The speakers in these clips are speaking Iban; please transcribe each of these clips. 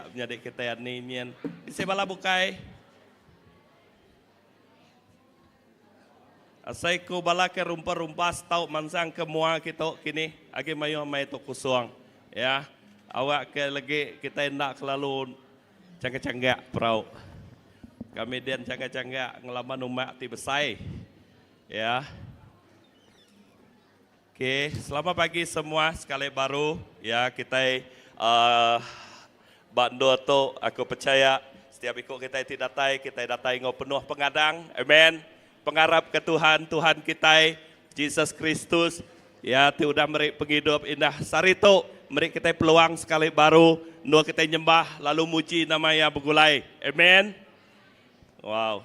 bilik menyadi kitai ani nyin. Bisi bala bukai. Asai ku bala ke rumpas-rumpas tau mansang ke mua kitu kini agi mayuh mei tu kusung ya. Awak ke legi kitai enda kelalu changgak-changgak perau. Kami din changgak-changgak ngelaban umbak ti besai ya. Okey, selamat pagi semua sekali baru ya kitai uhh ba endur tu aku pechaya setiap iku kitai ti datai kitai datai enggau penuh pengadang amen pengarap ke Tuhan Tuhan kitai Jesus Kristus ya ti udah meri pengidup indah sehari tu meri kitai peluang sekali baru endur kitai nyembah lalu muji nama iya begulai amen wow.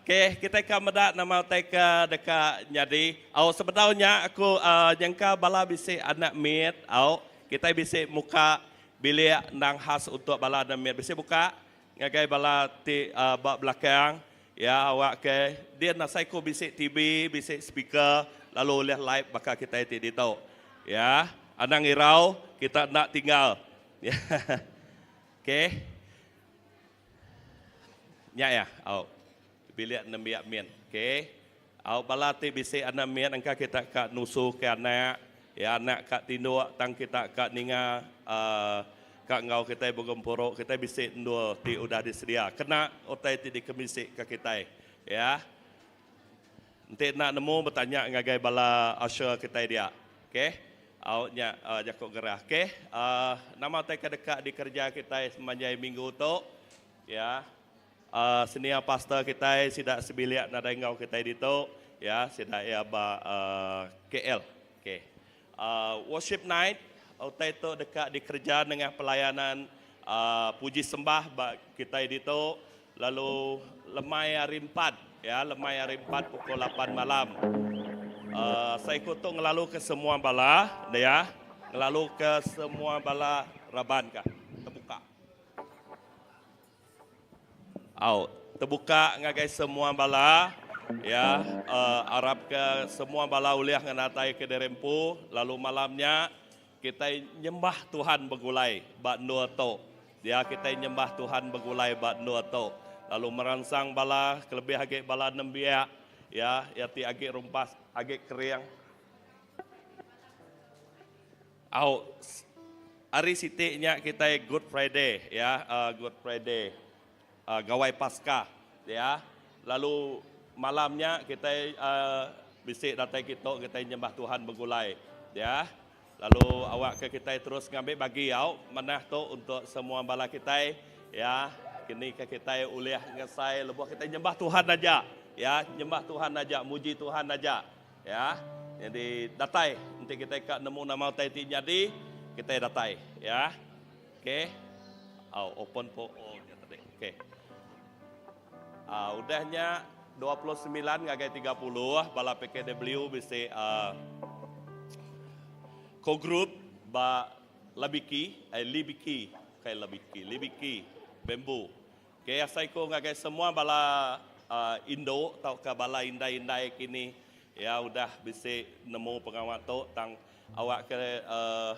Okey, kitai ka meda nama utai ke deka nyadi. Au sebedau nya aku uhh nyangka bala bisi anak mit au. Kitai bisi muka bilik endang khas untuk bala anak mit. Bisi buka ngagai bala ti uhh ba belakang iya awak ke din asai ku bisi TV, bisi speaker lalu ulih live baka kitai ti ditu. Ya, anang irau kita enda tinggal. Okey. Nya iya, au. Bilik nembiak mit. Okey. Au bala ti bisi anak mit engka kita ka nusu ke anak, iya anak ka tinduk tang kita ka ninga uhh ka enggau kitai begempuru kitai bisi endur ti udah disedia kena utai ti dikemisi ke kitai. Ya. Enti enda nemu betanya ngagai bala usher kitai dia. Okey. Au nya jaku gerah. Okey. Uhh nama utai ke deka dikereja kitai semanjai minggu tu? Ya. Uhh senior pastor kitai sida sebilik nadai enggau kitai ditu. Ya sida iya ba uhh KL. Okey. Uhh worship night utai tu deka dikereja nengah pelayanan uhh puji sembah ba kitai ditu lalu lemai hari empat ya lemai hari empat pukul lapan malam. Uhh seiku tu ngelaluka semua bala ya ngelaluka semua bala raban ka tebuka. Au, tebuka ngagai semua bala ya uh, arapka semua bala ulih ngenataika diri empu lalu malam nya kitai nyembah Tuhan begulai ba endur tu. Dia kitai nyembah Tuhan begulai ba endur tu lalu meransang bala kelebih agi bala nembiak ya iya ti agi rumpas agi kering. Au, hari siti nya kitai Good Friday ya, Good Friday Gawai Paskah ya. Lalu malam nya kitai bisi datai kitu kitai nyembah Tuhan begulai ya. Lalu awakka kitai terus ngambi bagi au manah tu untuk semua bala kitai ya. Kini ke kitai ulih ngesai lebuh kitai nyembah Tuhan aja ya, nyembah Tuhan aja, muji Tuhan aja. Ya. Nyadi datai enti kitai ka nemu nama utai ti nyadi, kitai datai. Ya. Okey. Au open for all nya tadi. Okey. Uh, udah nya 29 ngagai 30 bala PKW bisi uh, co group ba Labiki, eh Libiki, bukan Labiki, Libiki, Bamboo. Okey asai ku ngagai semua bala indu tauka bala indai-indai kini iya udah bisi nemu pengawa tu tang awak ke uhh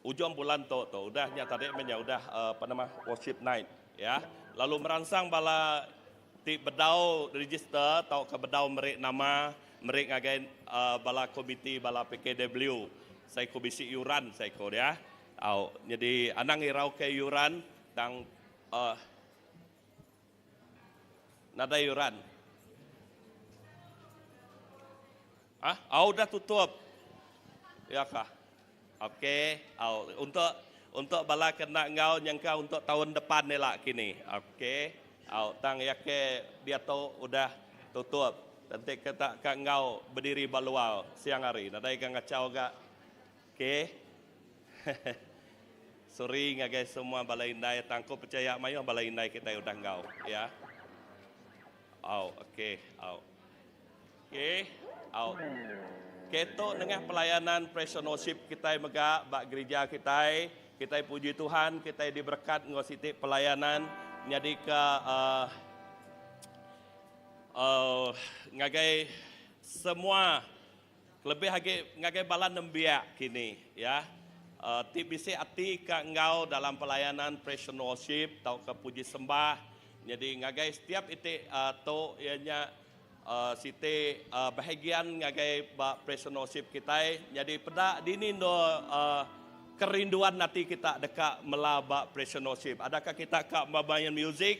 ujung bulan tu tu udah nya tadi meh nya udah apa nama worship night ya lalu meransang bala ti bedau register tauka bedau meri nama meri ngagai uhh bala komiti bala PKW sai ku bisi yuran sai ku dia au nyadi anang irau ke yuran. Tang uh nadai yuran. Ah, au dah tutup. Ya kah? Okey, au untuk untuk bala ke enda enggau nyangka untuk taun depan ila kini. Okey. Au tang ya ke diatu udah tutup. Enti ke tak ka enggau bediri ba luar siang hari nadai ga ngachau ga. Okey. Sorry ngagai semua bala indai tang aku pechaya mayuh bala indai kitai udah enggau ya. Au okey au. Okey au. Okey tu nengah pelayanan presonoship kitai mega ba gerija kitai. Kitai puji Tuhan kitai diberekat enggau siti pelayanan nyadika uhh uhh ngagai semua Kelebih agi ngagai bala nembiak kini ya. Ti bisi ati ka enggau dalam pelayanan praise and worship tauka puji sembah nyadi ngagai setiap iti tu iya nya siti bahagian ngagai ba praise and worship kitai nyadi peda dini endur kerinduan ati kita deka mela ba praise and worship. Adakah kita ka ba main music,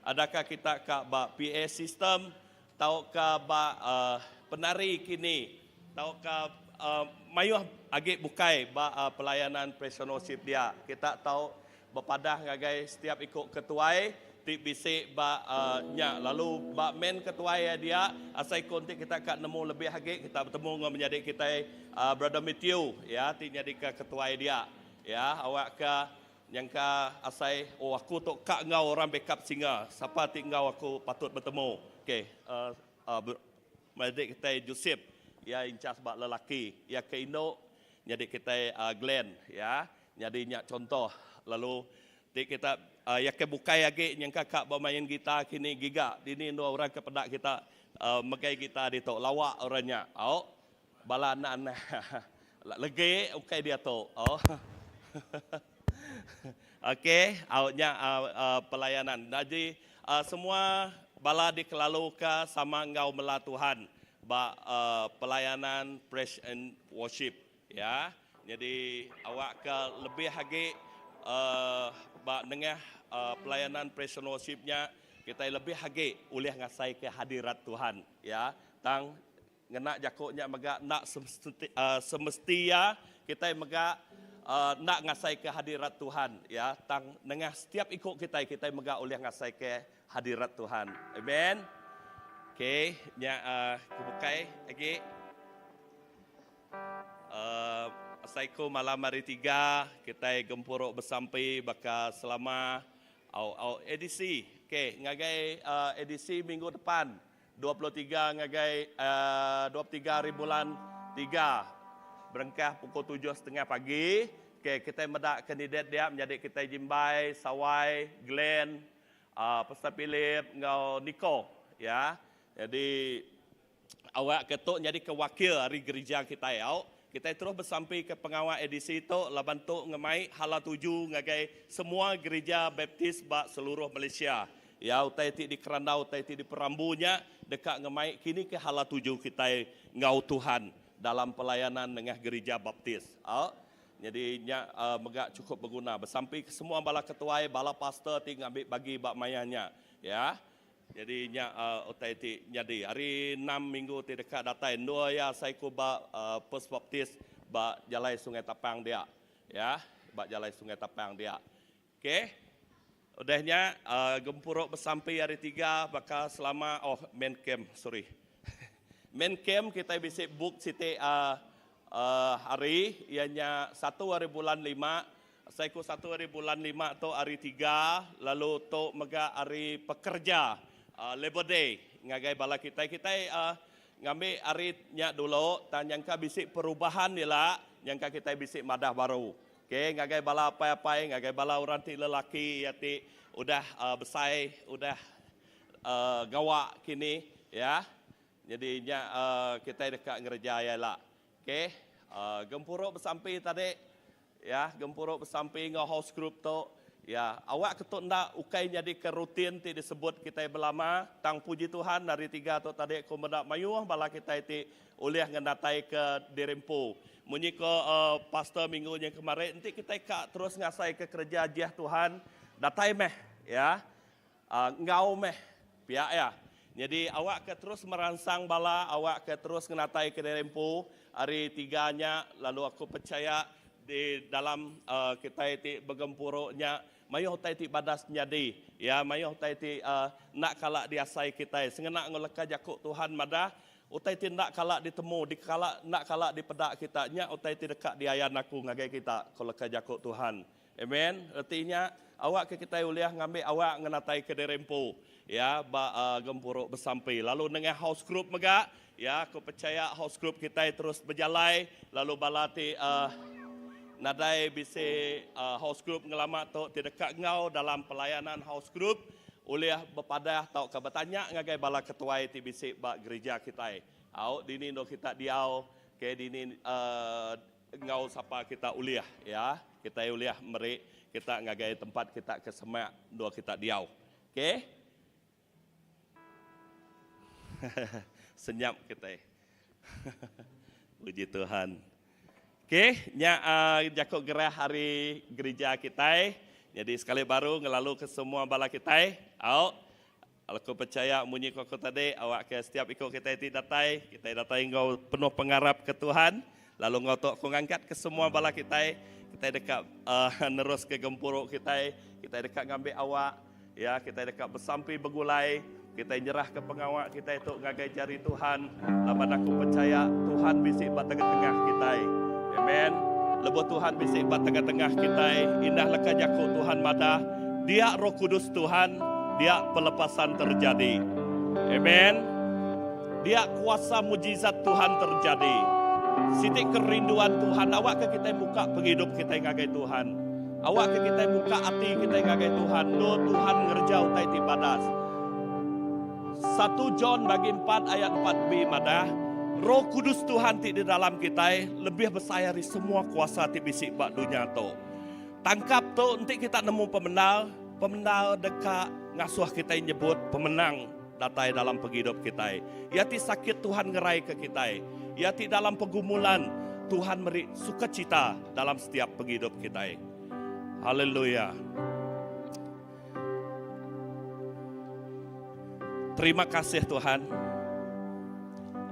adakah kita ka ba PA system tauka ba penari kini tauka mayuh agi bukai ba pelayanan presenoship dia. Kita tau bepadah ngagai setiap iku ketuai ti bisi ba nya lalu ba main ketuai iya dia asai ku enti kita ka nemu lebih agi kita betemu enggau menyadi kitai Brother Mathew iya ti nyadika ketuai dia. Iya awakka Nyangka asai oh aku tu ka enggau orang backup singer sapa ti enggau aku patut betemu ok menyadi kitai Joseph iya incas ba lelaki iya ke indu nyadi kitai Glen iya nyadi nya contoh lalu ti kita iya ke bukai agi nyangka ka bemain gitar kini giga dini endur orang ke peda kita megai gitar ditu lawa orang nya au. Bala anak-anak legi ukai diatu. Oh. Okey, au nya pelayanan. Jadi semua bala dikelaluka sama enggau mela Tuhan ba pelayanan praise and worship ya. Jadi awakka lebih agi ba nengah pelayanan praise and worship nya kitai lebih agi ulih ngasaika hadirat Tuhan ya. Tang Ngena jaku nya mega enda semesti iya kitai mega enda ngasaika hadirat Tuhan ya tang nengah setiap iku kitai kitai mega ulih ngasaika hadirat Tuhan. Amen. Okey nya ke bukai agi asai ku malam hari tiga kitai gempuru besampi baka selama au au edisi. Okey ngagai edisi minggu depan. 23 ngagai 23 hari bulan tiga berengkah pukul tujuh setengah pagi. Okey, kitai meda kandidat dia menyadi kitai Jimbai, Sawai, Glenn, Pastor Philip enggau Nico ya. Jadi awak ke tu nyadika wakil ari gerija kitai au. Kitai terus besampika pengawa edisi tu laban tu ngemai hala tuju ngagai semua gerija Baptist ba seluruh Malaysia. Ya, utai ti dikerandau, utai ti diperambu nya deka ngemai kini ke hala tuju kitai enggau Tuhan dalam pelayanan nengah gerija Baptist. Au, nyadi nya mega chukup beguna. Besampika semua bala ketuai, bala pastor ti ngambi bagi ba maya nya. Ya. Nyadi nya utai ti nyadi hari enam minggu ti deka datai endur iya seiku ba First Baptist ba Jalai Sungai Tapang dia. Ya, ba Jalai Sungai Tapang dia. Okey. Udah nya gempuru besampi hari tiga baka selama oh main camp sorry. Main camp kitai bisi book siti hari iya nya satu hari bulan lima Seiku satu ari bulan lima tu hari tiga lalu tu mega hari pekerja Labour Day ngagai bala kitai. Kitai ngambi hari nya dulu tang nyangka bisi perubahan ila nyangka kitai bisi madah baru. Okay ngagai bala apai-apai ngagai bala orang ti lelaki iya ti udah besai udah gawa kini ya. Nyadi nya kitai deka ngereja iya ila. Okay gempuru besampi tadi Ya, gempuru besampi enggau house group tu, ya, awak ke tu enda ukai nyadika rutin ti disebut kitai belama, tang puji Tuhan hari tiga tu tadi aku meda mayuh bala kitai ti ulih ngenataika diri empu. Munyi ko pastor minggu nyin kemari enti kitai ka terus ngasaika kereja ajih Tuhan, datai meh, ya. Enggau meh pia iya. Nyadi awakka terus meransang bala awakka terus ngenataika diri empu ari tiga nya lalu aku pechaya di dalam kitai ti begempuru nya mayuh utai ti badas nyadi. Ya mayuh utai ti enda kala diasai kitai sengena enggau leka jaku Tuhan madah utai ti enda kala ditemu dikala enda kala dipeda kita nya utai ti deka diayan aku ngagai kita ku leka jaku Tuhan. Amen. Reti nya, awakka kitai ulih ngambi awak ngenataika diri empu ya ba gempuru besampi. Lalu nengah house group mega, ya aku pechaya house group kitai terus bejalai lalu bala ti nadai bisi house group ngelama tu ti deka enggau dalam pelayanan house group ulih bepadah tauka betanya ngagai bala ketuai ti bisi ba gerija kitai. Au dini endur kita diau, okay dini. Enggau sapa kita ulih ya. Kitai ulih meri kita ngagai tempat kita ke semak endur kita diau. Okey. Senyap kitai. Puji Tuhan. Okey, nya uh, jaku gerah hari gereja kitai. Jadi sekali baru ngelalu ke semua bala kitai. Au. Aku pechaya munyi ku aku tadi, awakka setiap iku kitai ti datai, kitai datai enggau penuh pengarap ke Tuhan, lalu enggau tu aku ngangkatka semua bala kitai, kitai deka uhh neruska gempuru kitai, kitai deka ngambi awak, ya kitai deka besampi begulai, kitai nyerahka pengawa kitai tu ngagai jari Tuhan, laban aku pechaya Tuhan bisi ba tengah-tengah kitai. Amen. Lebuh Tuhan bisi ba tengah-tengah kitai, indah leka jaku Tuhan madah, Dia Roh Kudus Tuhan, dia pelepasan terjadi. Amen. Dia kuasa mujizat Tuhan terjadi. Siti kerinduan Tuhan awakka kitai muka pengidup kitai ngagai Tuhan. Awakka kitai muka ati kitai ngagai Tuhan, endur Tuhan ngereja utai ti badas. Satu John bagi empat ayat 4b madah, Roh Kudus Tuhan ti di dalam kitai lebih besai ari semua kuasa ti bisi ba dunya tu. Tangkap tu enti kita nemu pemendar, pemendar deka ngasuh kitai nyebut pemenang datai dalam pengidup kitai. Iya ti sakit Tuhan ngeraika kitai. Iya ti dalam pergumulan Tuhan meri sukacita dalam setiap pengidup kitai. Haleluya. Terima kasih Tuhan.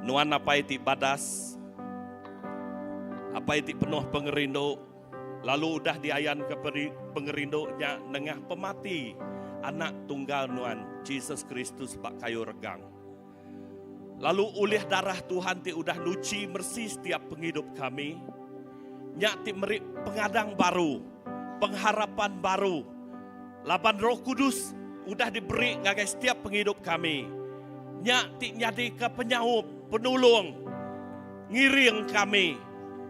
Nuan apai ti badas. Apai ti penuh pengerindu. Lalu udah diayanka pengerindu nya nengah pemati Anak Tunggal Nuan, Jesus Kristus ba kayu regang. Lalu ulih darah Tuhan ti udah nuchi meresi setiap pengidup kami, nya ti meri pengadang baru, pengharapan baru, laban Roh Kudus udah diberi ngagai setiap pengidup kami, nya ti nyadika penyaup, penulung, ngiring kami.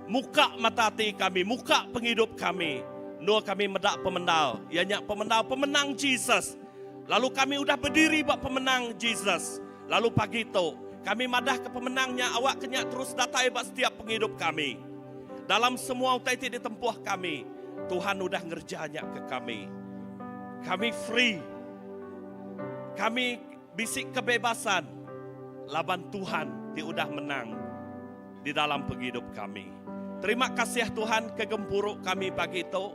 Muka mata ati kami, muka pengidup kami, endur kami meda pemendar, iya nya pemendar pemenang Jesus. Lalu kami udah bediri ba pemenang Jesus. Lalu pagi tu, kami madahka pemenang nya awakka nya terus datai ba setiap pengidup kami. Dalam semua utai ti ditempuh kami, Tuhan udah ngereja nya ke kami. Kami free. Kami bisi kebebasan laban Tuhan ti udah menang. Di dalam pengidup kami. Terima kasih Tuhan ke gempuru kami pagi tu.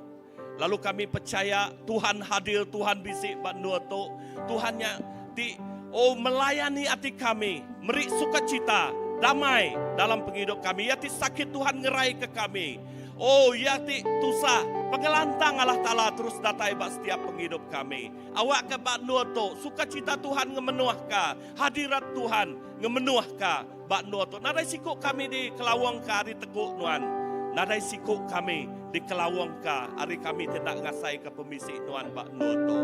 Lalu kami pechaya Tuhan hadir, Tuhan bisi ba endur tu. Tuhan nya ti oh melayani ati kami, meri sukacita, damai dalam pengidup kami. Iya ti sakit Tuhan ngeraika kami. Oh iya ti tusah, pengelantang Allah Taala terus datai ba setiap pengidup kami. Awakka ba endur tu sukacita Tuhan ngemenuhka, hadirat Tuhan ngemenuhka. Ba endur tu nadai siku kami dikelawangka ari tegu nuan. Nadai siku kami dikelawangka ari kami ti enda ngasaika pemisi nuan ba endur tu.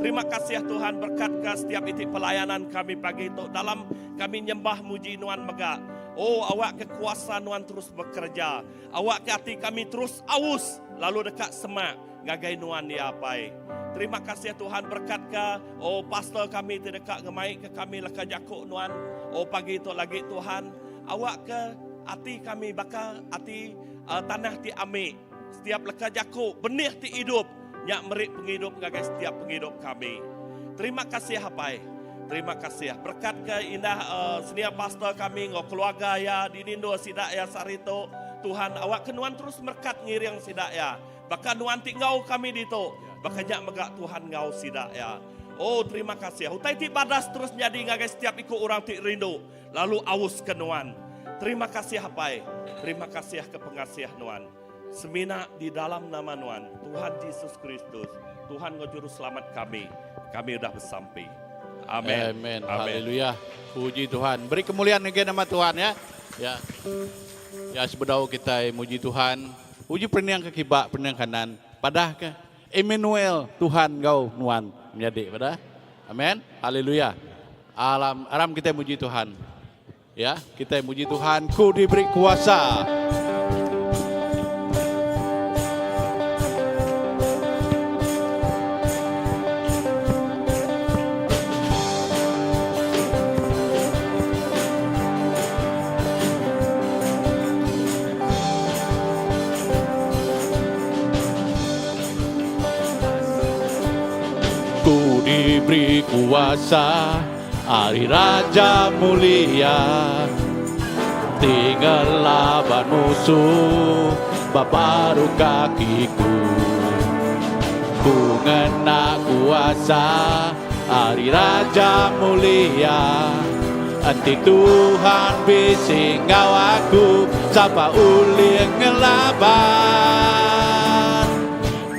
Terima kasih Tuhan berekatka setiap iti pelayanan kami pagi tu dalam kami nyembah muji nuan mega. Oh awakka kuasa nuan terus bekereja. Awakka ati kami terus aus lalu deka semak ngagai nuan ya Apai. Terima kasih Tuhan berekatka oh pastor kami ti deka ngemaika kami leka jaku nuan oh pagi tu lagi Tuhan awakka ati kami baka ati uh, tanah ti ami setiap leka jaku benih ti idup nya meri pengidup ngagai setiap pengidup kami. Terima kasih Apai. Terima kasih. Berekatka indah uh, senior pastor kami enggau keluarga iya di nindu sida iya sehari tu. Tuhan awakka nuan terus merekat ngiring sida iya. Baka nuan ti enggau kami ditu, baka nya mega Tuhan enggau sida iya. Oh, terima kasih. Utai ti badas terus nyadi ngagai setiap iku orang ti rindu lalu aus ke nuan. Terima kasih Apai. Terima kasih ke pengasih nuan. Semina di dalam nama nuan, Tuhan Jesus Kristus, Tuhan enggau Juruselamat kami, kami udah besampi. Amen. Amen. Haleluya. Puji Tuhan. Beri kemuliaan ngagai nama Tuhan ya. Ya. Ya sebedau kitai muji Tuhan. Uji perening ke kiba perening kanan padah ke Emmanuel Tuhan enggau nuan menyadi padah. Amen. Haleluya. Alam aram kitai muji Tuhan. Ya, kitai muji Tuhan ku diberi kuasa. diberi kuasa ari Raja Mulia Ti ngelaban musuh ba baruh kakiku. Ku ngena kuasa ari Raja Mulia Enti Tuhan bisi enggau aku sapa ulih ngelaban.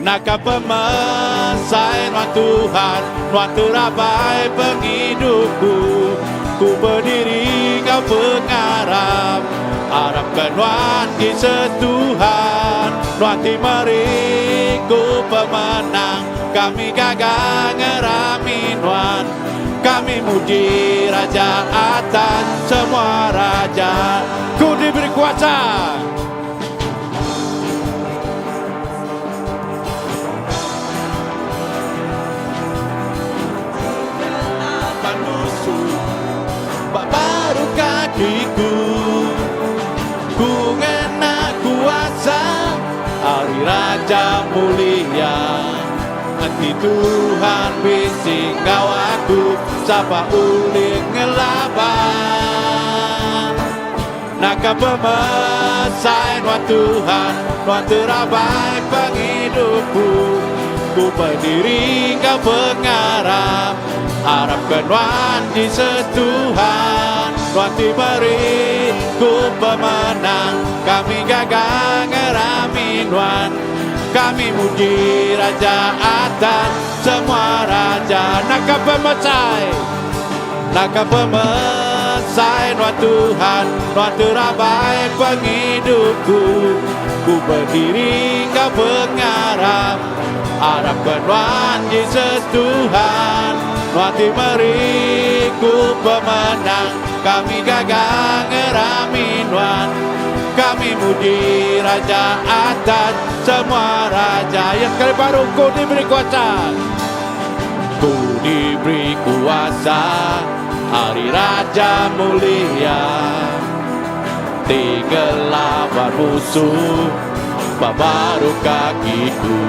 Naka pemesai nuan Tuhan, nuan terabai pengidupku. Ku bediri enggau pengarap, arapka nuan Jesus Tuhan. Nuan ti meri ku pemenang, kami gaga ngerami nuan. Kami muji Raja atas semua raja. Ku diberi kuasa. Laban musuh ba baruh kakiku. Ku ngena kuasa ari Raja Mulia. Enti Tuhan bisi enggau aku, sapa ulih ngelaban? Naka pemesai nuan Tuhan, nuan terabai pengidupku. Ku bediri enggau pengarap, arapka nuan Jesus Tuhan. Nuan ti meri ku pemenang, kami gaga ngerami nuan. Kami muji Raja atas semua raja. Naka pemesai. Naka pemesai nuan Tuhan, nuan terabai pengidupku. Ku bediri enggau pengarap, arapka nuan Jesus Tuhan. Nuan ti meri ku pemenang, kami gaga ngerami nuan. Kami muji Raja atas semua raja. Ya sekali baru ku diberi kuasa. Ku diberi kuasa ari Raja Mulia Ti ngelaban musuh ba baruh kakiku.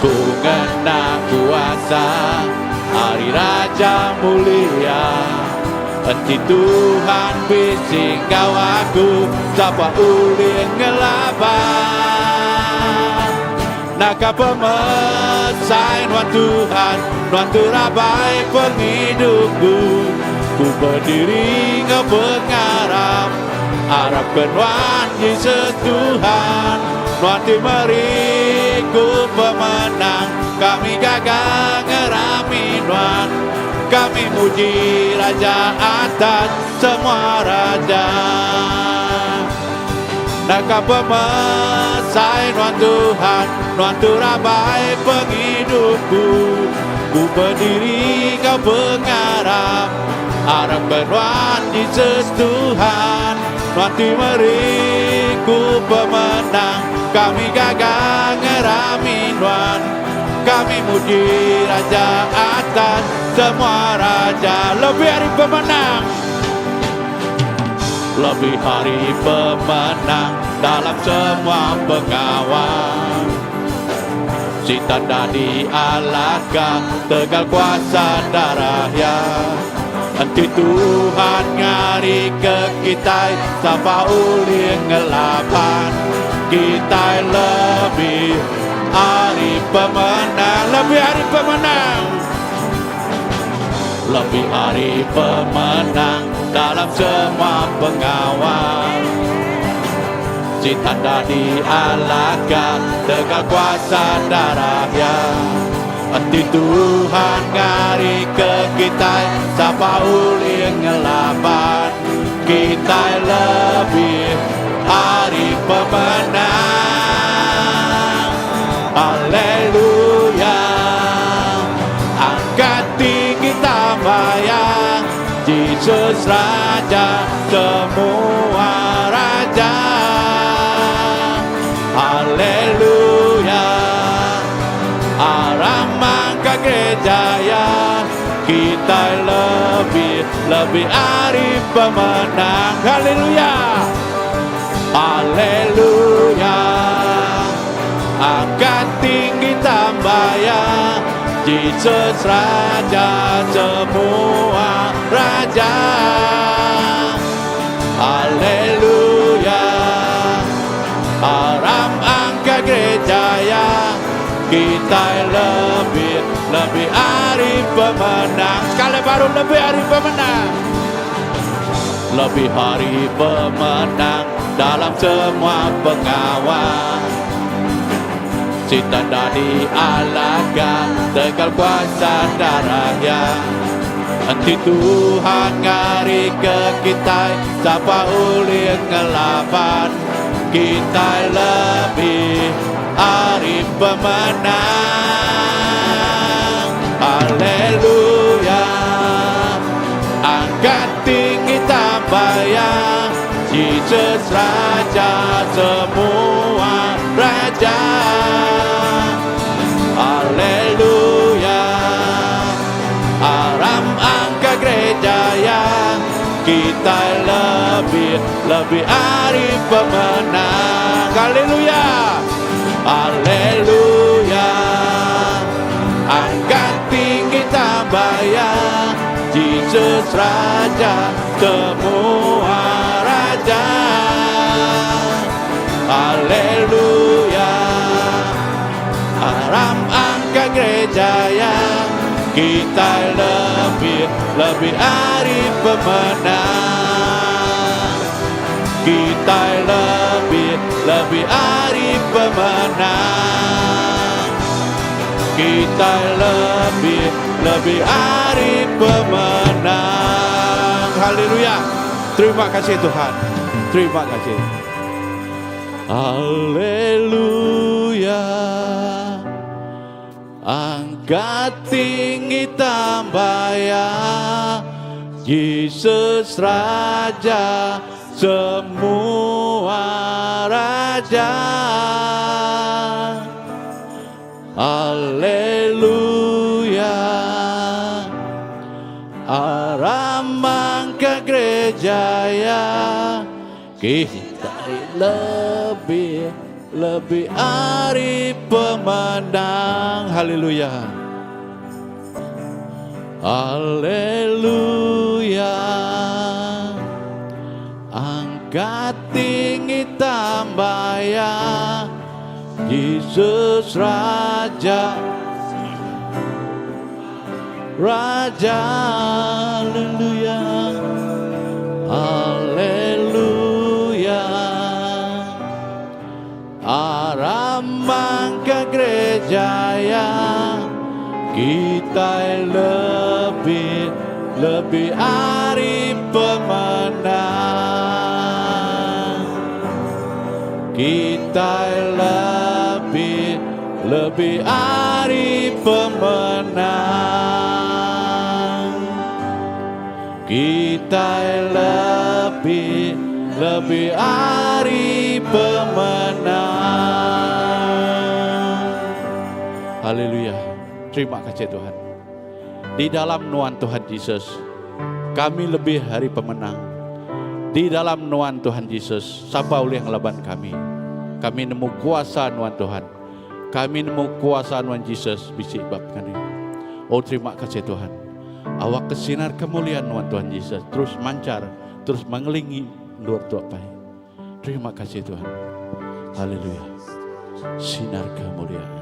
Ku ngena kuasa ari Raja Mulia Enti Tuhan bisi enggau aku sapa ulih ngelaban. Naka pemesai nuan Tuhan, nuan terabai pengidupku. Ku bediri enggau pengarap, arapka nuan Jesus Tuhan. Nuan ti meri ku pemenang, kami gaga ngerami nuan. Kami muji Raja atas semua raja. Naka pemesai nuan Tuhan, nuan terabai pengidupku. Ku bediri enggau pengarap, arapka nuan Jesus Tuhan. Nuan ti meri ku pemenang, kami gaga ngerami nuan. Kami muji Raja atas semua raja, lebih ari pemenang. Lebih ari pemenang dalam semua pengawa. Si tanda dialahka tegal kuasa darah iya. Enti Tuhan ngarika kitai sapa ulih ngelaban. Kitai lebih ari pemenang, lebih ari pemenang. Lebih ari pemenang dalam semua pengawa. Si tanda dialahka tegal kuasa darah iya. Enti Tuhan ngarika kitai sapa ulih ngelaban. Kitai lebih ari pemenang. Haleluya. Angkat tinggi tambaya Jesus Raja semua raja. Haleluya. Aram mangka gereja ya kitai lebih lebih ari pemenang. Haleluya. Haleluya. Angkat tinggi tambaya. Jesus Raja semua raja. Haleluya. Aram angkat gereja ya. Kita lebih lebih ari pemenang. Sekali baru lebih ari pemenang. Lebih ari pemenang dalam semua pengawa. Sitan dah dialahkan tegal kuasa darah ya. Enti Tuhan ngari ke kitai, sapa ulih ngelaban? Kitai lebih ari pemenang. Haleluya. Angkat tinggi tambaya, Jesus Raja semua raja. Haleluya. Aram angkat gereja ya. Kita lebih lebih ari pemenang. Haleluya. Haleluya. Angkat tinggi tambaya, Jesus Raja semua raja. Haleluya. Aram angkat gereja ya. Kita lebih lebih ari pemenang. Kita lebih lebih ari pemenang. Kita lebih lebih ari pemenang. Haleluya. Terima kasih Tuhan. Terima kasih. Haleluya. Angkat tinggi tambaya, Jesus Raja semua raja. Haleluya. Aram angkat gereja ya. Kita lebih lebih ari pemenang. Haleluya. Haleluya. Angkat tinggi tambaya, Jesus Raja Raja. Haleluya. Haleluya. Aram angkat gereja ya. Kita lebih lebih ari pemenang. Kita lebih lebih ari pemenang. Kita lebih lebih ari pemenang. Haleluya. Terima kasih Tuhan. Di dalam nuan Tuhan Yesus, kami lebih ari pemenang. Di dalam nuan Tuhan Yesus, sapa ulih ngelaban kami? Kami nemu kuasa nuan Tuhan. Kami nemu kuasa nuan Jesus bisi ba kami. Oh terima kasih Tuhan. Awak ke sinar kemuliaan nuan Tuhan Yesus terus mancar, terus mengelingi luar Tuhan Pai. Terima kasih Tuhan. Haleluya. Sinar kemuliaan.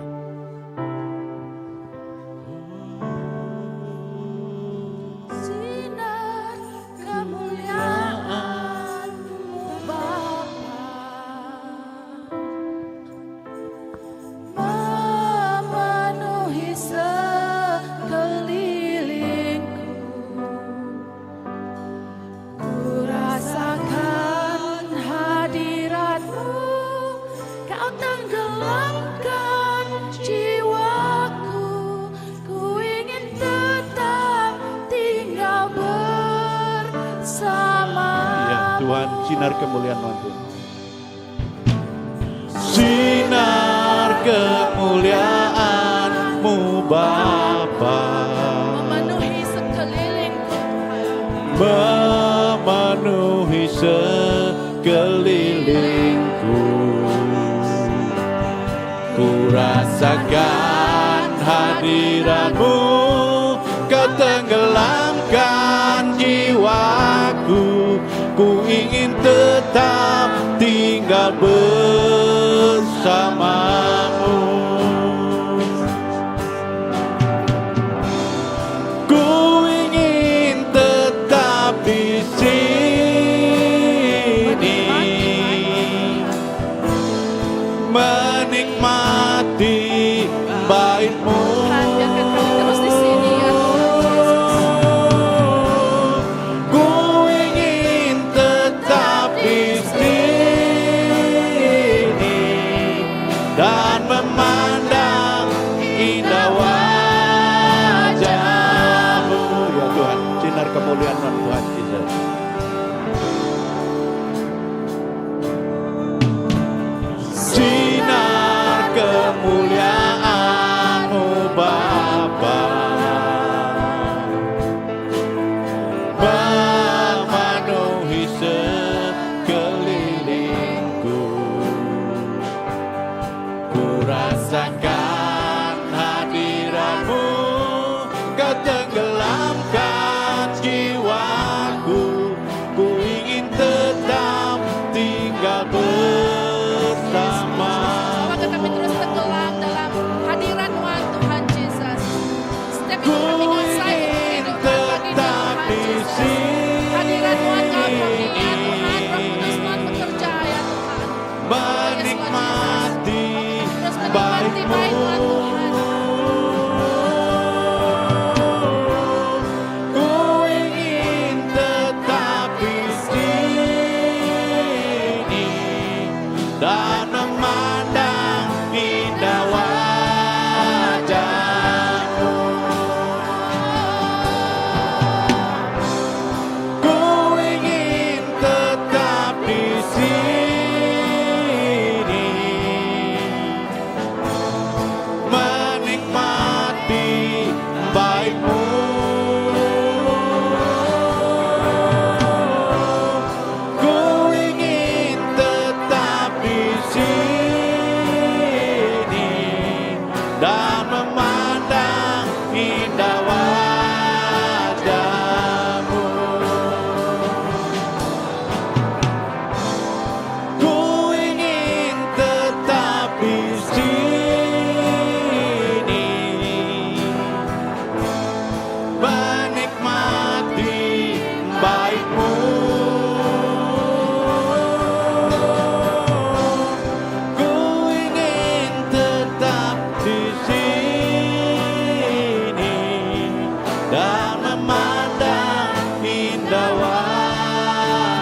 Sinar kemuliaan-Mu Bapa memenuhi sekelilingku. Ku rasakan hadirat-Mu, Kau tenggelamkan jiwaku. Ku ingin tetap tinggal bersama. Ya Tuhan, sinar kemuliaan Tuhan. Sinar kemuliaan-Mu Bapa Memenuhi sekelilingku Tuhan. memenuhi sekelilingku. Ku rasakan hadiratmu Kau tenggelamkan jiwaku Ku ingin tetap tinggal bersamamu Ku ingin tetap di sini Menikmati baitmu Tuhan, biarkan kami terus di sini ya Tuhan Yesus. Ku ingin tetap di sini dan memandang indah wajahmu. Ya Tuhan, sinar kemuliaan Tuhan Yesus. Sinar kemuliaanmu Bapa memenuhi sekelilingku. Ku rasakan hadiratmu, kau tenggelamkan jiwaku. Ku ingin tetap tinggal bersama. Apakah kami terus tenggelam dalam hadirat Tuhan Tuhan Yesus. Setiap itu kami Ku ngasai ingin kehidupan pagi ini tetap Tuhan di Yesus. Hadirat Tuhan kau kami ya Tuhan, Roh Kudus Tuhan bekerja ya Tuhan. menikmati Terus menikmati baikmu. baik Tuhan Tuhan. Ku ingin tetap di sini dan memandang indah wajahmu. Ku ingin tetap di sini menikmati baikmu. Ku ingin tetap di sini dan memandang indah wajahmu. Ku ingin tetap di sini menikmati baikmu. Ku ingin tetap di sini dan memandang indah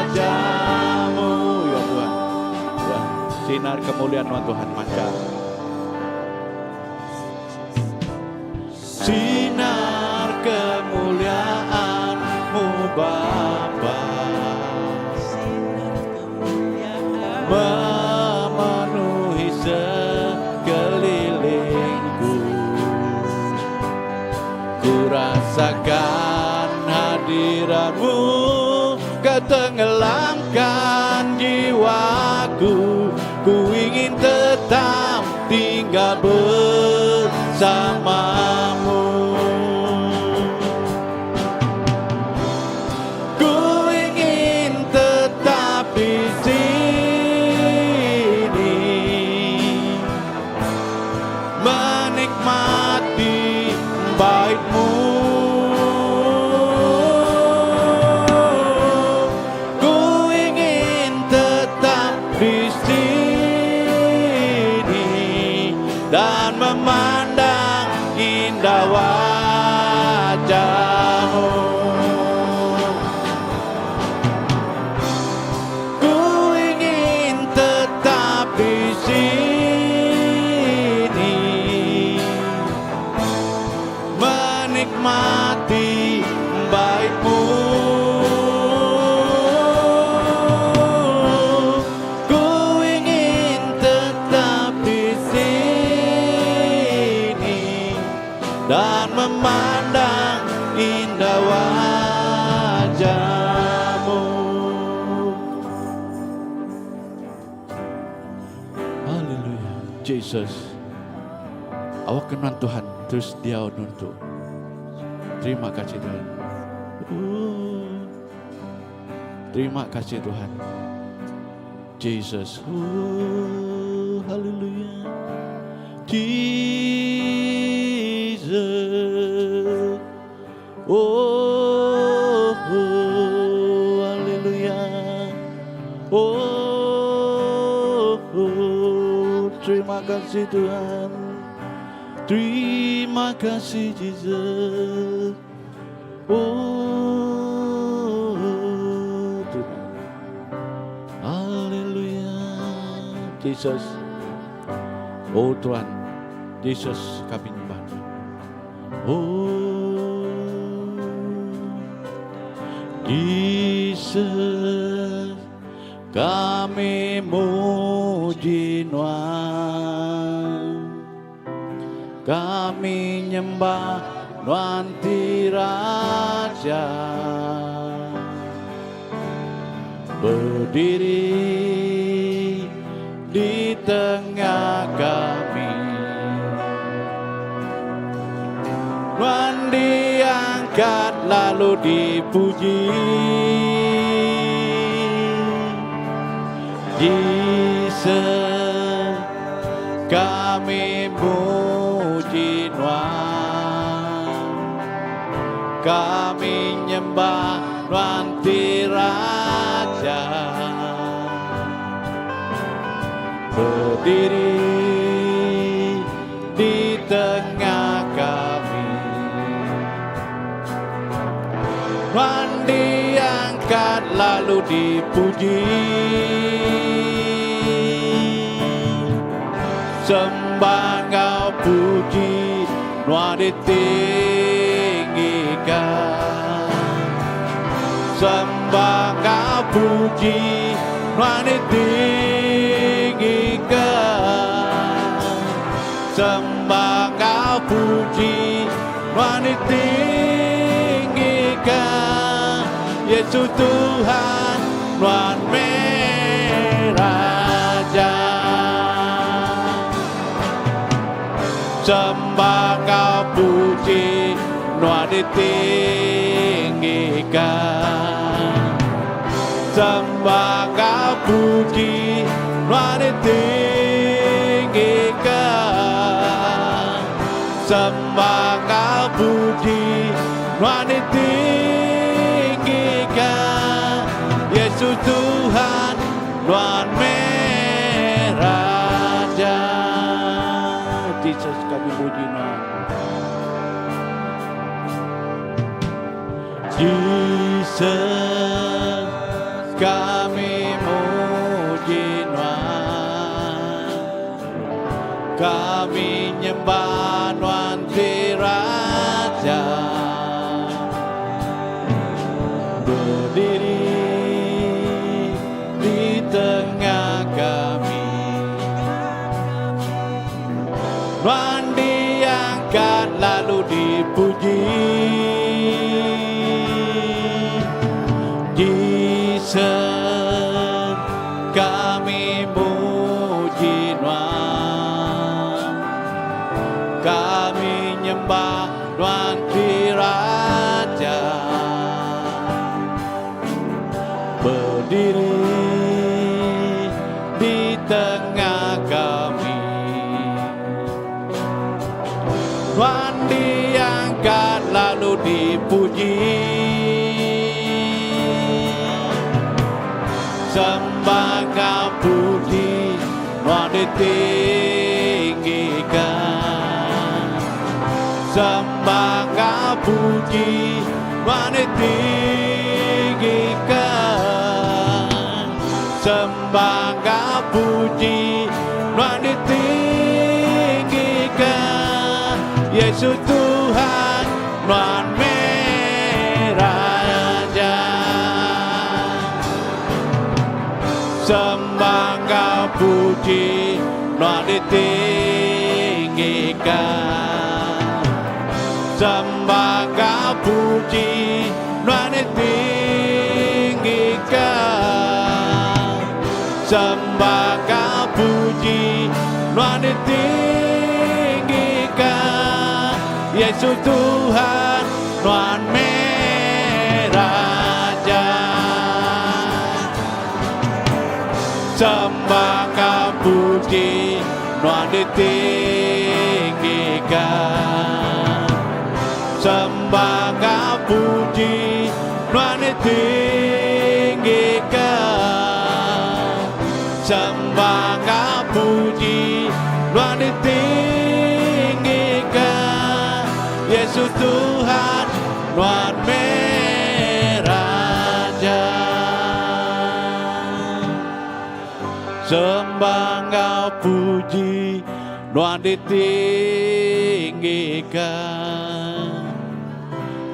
wajahmu. Ya Tuhan, ya, sinar kemuliaan Tuhan mancar. Sinar kemuliaanmu Bapa memenuhi sekelilingku. Ku rasakan hadiratmu, kau tenggelamkan jiwaku. Ku ingin tetap tinggal bersamamu. Ku ingin tetap di sini menikmati baikmu. Ku ingin tetap di sini dan memandang indah wajahmu. Ku ingin tetap di sini menikmati baikmu. Ku ingin tetap di sini dan memandang indah wajahmu. Haleluya, Jesus. Awakka nuan Tuhan terus diau endur tu. Terima kasih Tuhan. Ooh. Terima kasih Tuhan. Jesus. Ooh, haleluya. Jesus. Oh, oh haleluya. Oh, oh, terima kasih Tuhan. Terima kasih Jesus. Oh, terima. Haleluya. Jesus. Oh Tuhan, Jesus kami nyembah. Oh Jesus, kami muji Nuan. Kami nyembah Nuan ti Raja. Berdiri di tengah kami. Nuan diangkat lalu dipuji. Jesus, kami muji Nuan. Kami nyembah Nuan ti Raja. Berdiri di tengah kami. Nuan diangkat lalu dipuji. Sembah enggau puji Nuan ditinggikan. Sembah enggau puji Nuan ditinggikan. Sembah enggau puji Nuan ditinggikan. Yesus Tuhan Nuan meh Raja. Sembah enggau puji Nuan ditinggikan. Sembah enggau puji Nuan ditinggikan. Sembah enggau puji Nuan ditinggikan. Yesus Tuhan Nuan meh Raja. Jesus kami muji Nuan. Jesus kami muji Nuan. Kami nyembah Nuan ti Raja. Berdiri di tengah kami. Nuan diangkat lalu dipuji. Jesus kami muji Nuan. Kami nyembah Nuan ti Raja. Berdiri di tengah kami. Nuan diangkat lalu dipuji. Sembah enggau puji Nuan ditinggikan. Sembah enggau puji Nuan ditinggikan. Sembah enggau puji Nuan ditinggikan. Yesus Tuhan Nuan meh Raja. Sembah enggau puji Nuan ditinggikan. Sembah enggau puji Nuan ditinggikan. Sembah enggau puji Nuan ditinggikan. Yesus Tuhan nuan meh Raja. Sembah ka puji nuan ditinggikan. Sembah ka puji nuan ditinggikan. Sembah ka puji nuan ditinggikan. Yesus Tuhan nuan meh Raja. Sembah enggau puji nuan ditinggikan.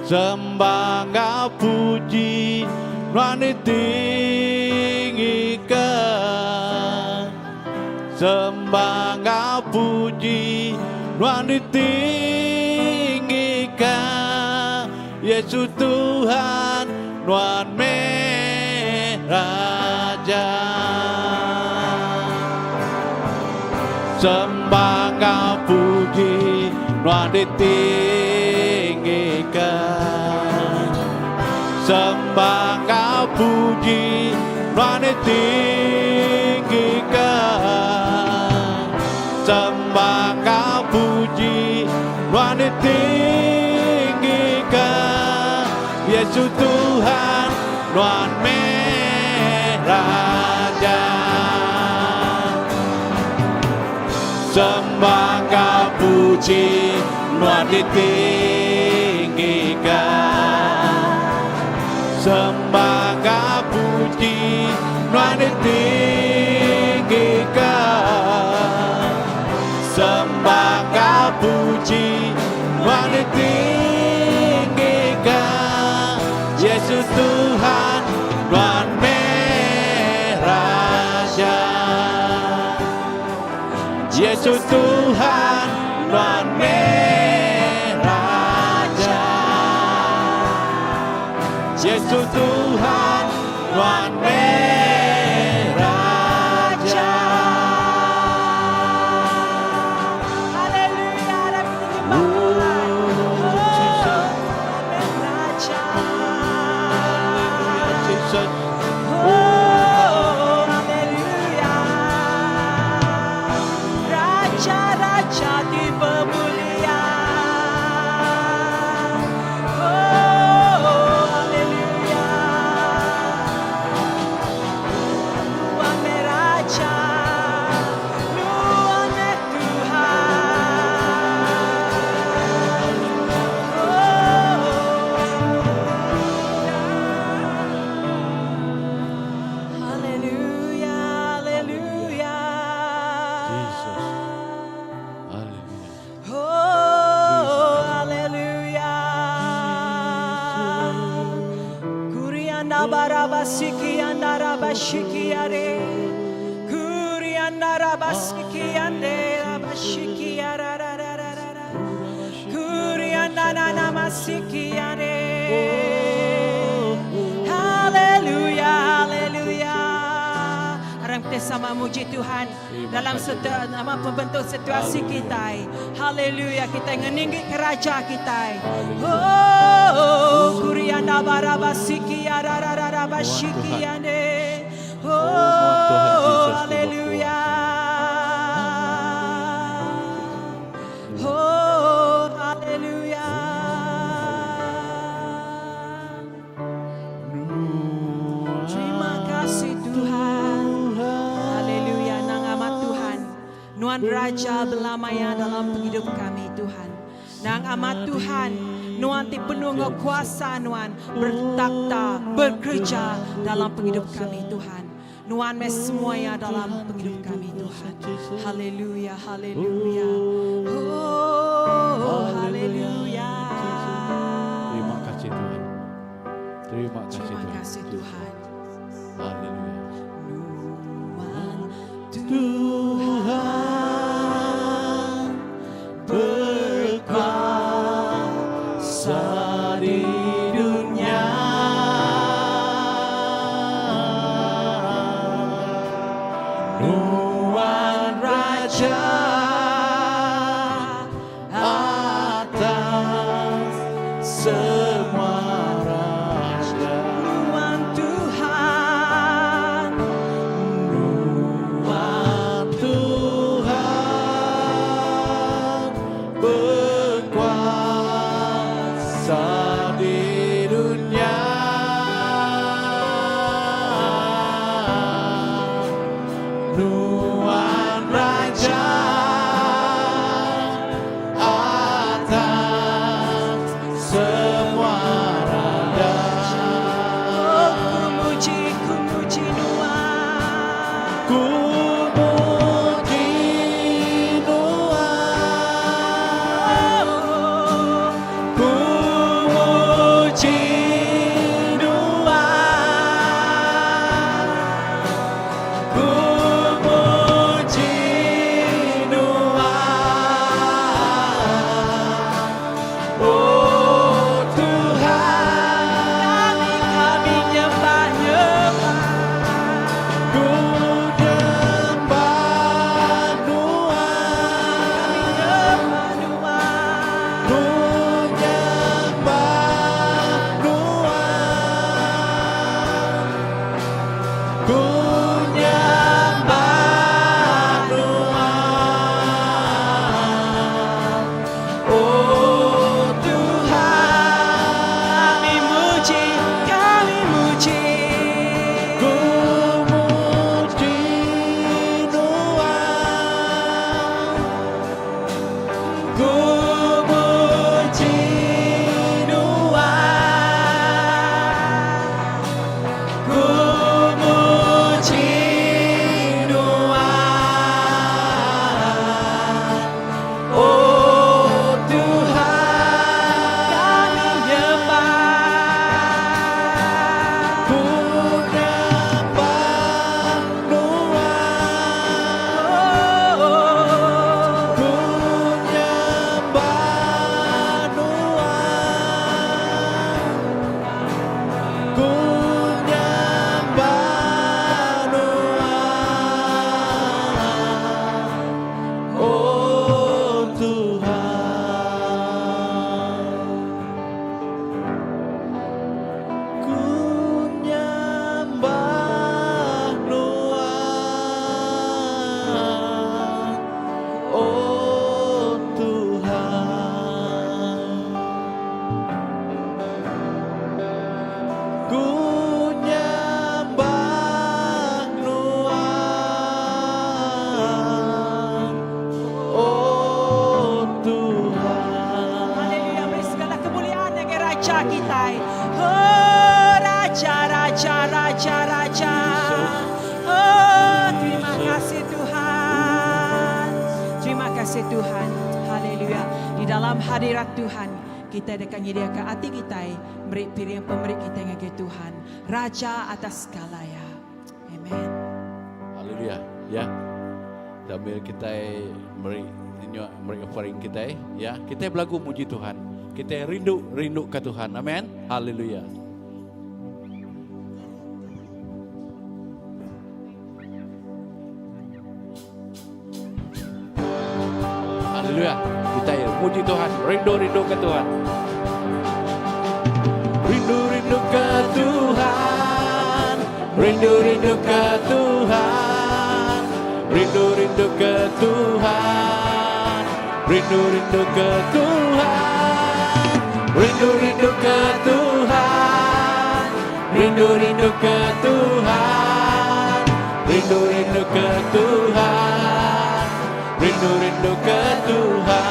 Sembah enggau puji nuan ditinggikan. Sembah enggau puji nuan ditinggikan. Yesus Tuhan nuan meh Raja. Sembah enggau puji nuan ditinggikan. Sembah enggau puji nuan ditinggikan. Sembah enggau puji nuan ditinggikan. Yesus Tuhan nuan meh Raja. Sembah enggau puji nuan ditinggikan. Sembah enggau puji nuan ditinggikan. Sembah enggau puji nuan ditinggikan. Yesus Tuhan nuan meh Raja. Yesus Tuhan nuan meh Raja. Yesus Tuhan nuan meh Raja. Haleluya, dan kita nyembah Tuhan. Oh, Jesus. Tuhan meh Raja. Haleluya Jesus. Oh, haleluya. Raja, Raja di pemulihan. Oh, haleluya. Tuhan meh Raja, Tuhan meh Tuhan. Oh, Haleluya, haleluya. Jesus. Haleluya. Oh, haleluya. Kurianda barabasiki andarabashiki are. Kurianda rabasiki ande rabashiki ararararara. Kurianda nanamasiki are. Haleluya, haleluya. Aram kita sama muji Tuhan dalam setiap nama pembentuk situasi kita. Haleluya, kita ngeninggi ke raja kita. Oh, kurianda barabasiki ararararabashiki ande. Oh, haleluya. Oh, haleluya. Terima kasih Tuhan. Haleluya, nang amat Tuhan. Nuan Raja belamaya dalam penghidup kami Tuhan. Nang amat Tuhan, Nuan ti penuh dengan kuasa Nuan bertakhta, bekerja dalam penghidup kami Tuhan. Nuan mes semuanya dalam penghidup kami Tuhan. Haleluya, haleluya. Oh, haleluya. Terima kasih Tuhan. Terima kasih Terima Tuhan. kasih Tuhan. Haleluya. Nuan Tuhan berkuasa di dunia. Nuan Raja. Atas semua raja. Nuan Tuhan. Nuan Tuhan berkuasa di dunia. Nuan Raja atas semua raja. Oh, ku muji, ku muji Nuan. Ku muji Nuan. Ku muji Nuan. Ku muji Nuan. Oh Tuhan, Kami, kami nyembah, nyembah. ku nyembah Nuan. Kami nyembah Nuan. Ku nyembah Nuan. Ku nyembah Nuan. Oh Tuhan, Kami muji, kami muji. ku muji Nuan. Ku muji Nuan. Ku muji Nuan. Oh Tuhan, Kami nyembah. ku nyembah Nuan. Oh, Ku nyembah Nuan. Ku nyembah Nuan. Oh Tuhan. Ku nyembah Nuan. Oh Tuhan. Ku nyembah Nuan. Oh Tuhan. Haleluya, beri segala kemuliaan dengan Raja kita. Oh, Raja, Raja, Raja, Raja. Oh, terima kasih Tuhan. Terima kasih Tuhan. Haleluya. Di dalam hadirat Tuhan, kita akan menyediakan hati kita, beri piring pemberi kita ngagai Tuhan. Raja atas segala ya. Amen. Haleluya. Ya. Sambil kita meri meri offering kita ya. Kita belagu muji Tuhan. Kita rindu rindu ke Tuhan. Amin. Haleluya. Haleluya. Kita ya muji Tuhan, rindu-rindu ke Tuhan. Rindu-rindu ke Tuhan. Rindu-rindu ke Tuhan. Rindu-rindu ke Tuhan. Rindu-rindu ke Tuhan. Rindu-rindu ke Tuhan. Rindu-rindu ke Tuhan. Rindu-rindu ke Tuhan. Rindu-rindu ke Tuhan.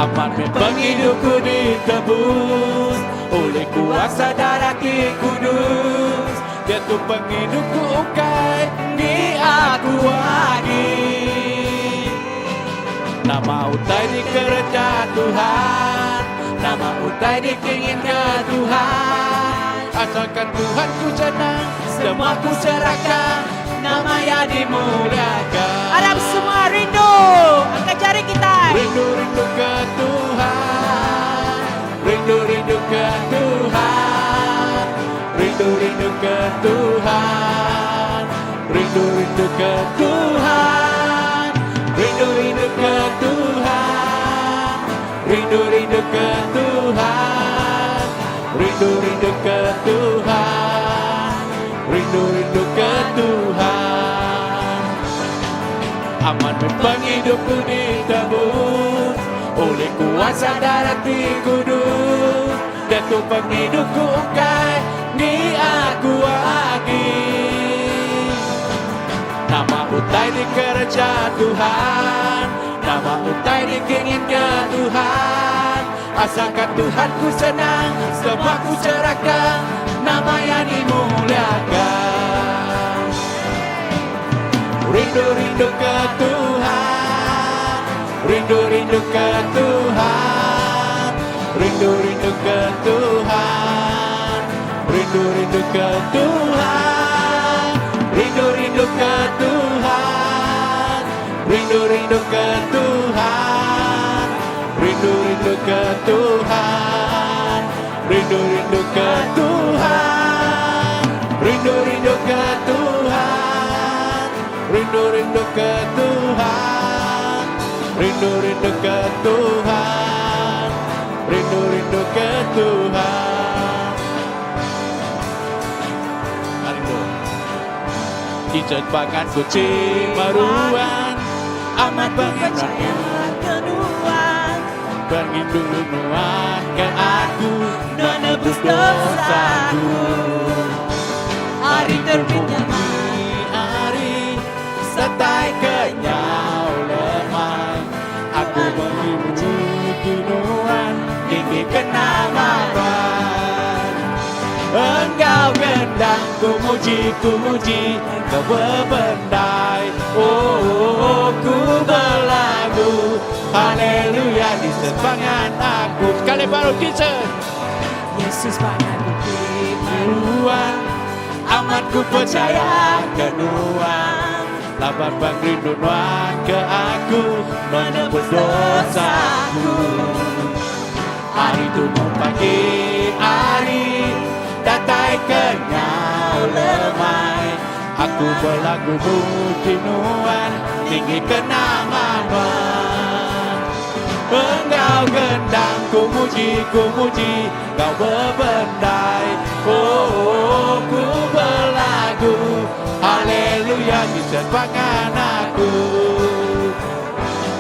Amat meh pengidupku ditebus oleh kuasa darah ti kudus. Diatu pengidupku ukai di aku agi. Nama utai dikereja Tuhan, nama utai diinginkan Tuhan. Asalkan Tuhan ku senang, semua ku serahkan, nama ya dimuliakan. Arap semua rindu. Angkat jari kita. Rindu-rindu ke Tuhan, rindu-rindu ke Tuhan, rindu-rindu ke Tuhan, rindu-rindu ke Tuhan, rindu-rindu ke Tuhan. Rindu rindu ke Tuhan Rindu rindu ke Tuhan Rindu rindu ke Tuhan Amat meh pengidupku ditebus Oleh kuasa darah ti kudus Diatu pengidupku ukai Ni aku agi Nama utai dikereja Tuhan Nama utai dikinginka Tuhan Asalkan Tuhan ku senang Semua ku serahka Nama Iya dimuliakan Rindu rindu ke Tuhan Rindu rindu ke Tuhan Rindu rindu ke Tuhan Rindu rindu ke Tuhan Rindu rindu ke Tuhan Rindu rindu ke Tuhan Rindu rindu ke Tuhan Rindu rindu ke Tuhan Rindu rindu ke Tuhan Rindu rindu ke Tuhan Rindu rindu ke Tuhan Rindu rindu ke Tuhan Rindu Jesus pangan ku ti meruan Amat percaya ke nuan Pengrindu nuan ke aku Nuan nebus dosaku Hari terbitnya hari Sertai kenyau lemai Aku memuji nuan Tinggi ke nama Tuhan Enggau gendang ku muji ku muji Kau bebendai Oh, oh, oh ku berlagu Haleluya di sepangan aku Sekali baru Jesus Yesus pangan ku Tuhan Amat ku percaya ke Nuan Laban pengrindu Nuan ke aku Menebus dosaku Hari tumu pagi hari Datai ke nyau lemai Aku berlagu muji Nuan Tinggi ke nama Nuan Enggau gendang ku muji ku muji Kau bebendai Oh, oh ku berlagu Haleluya Jesus pangan aku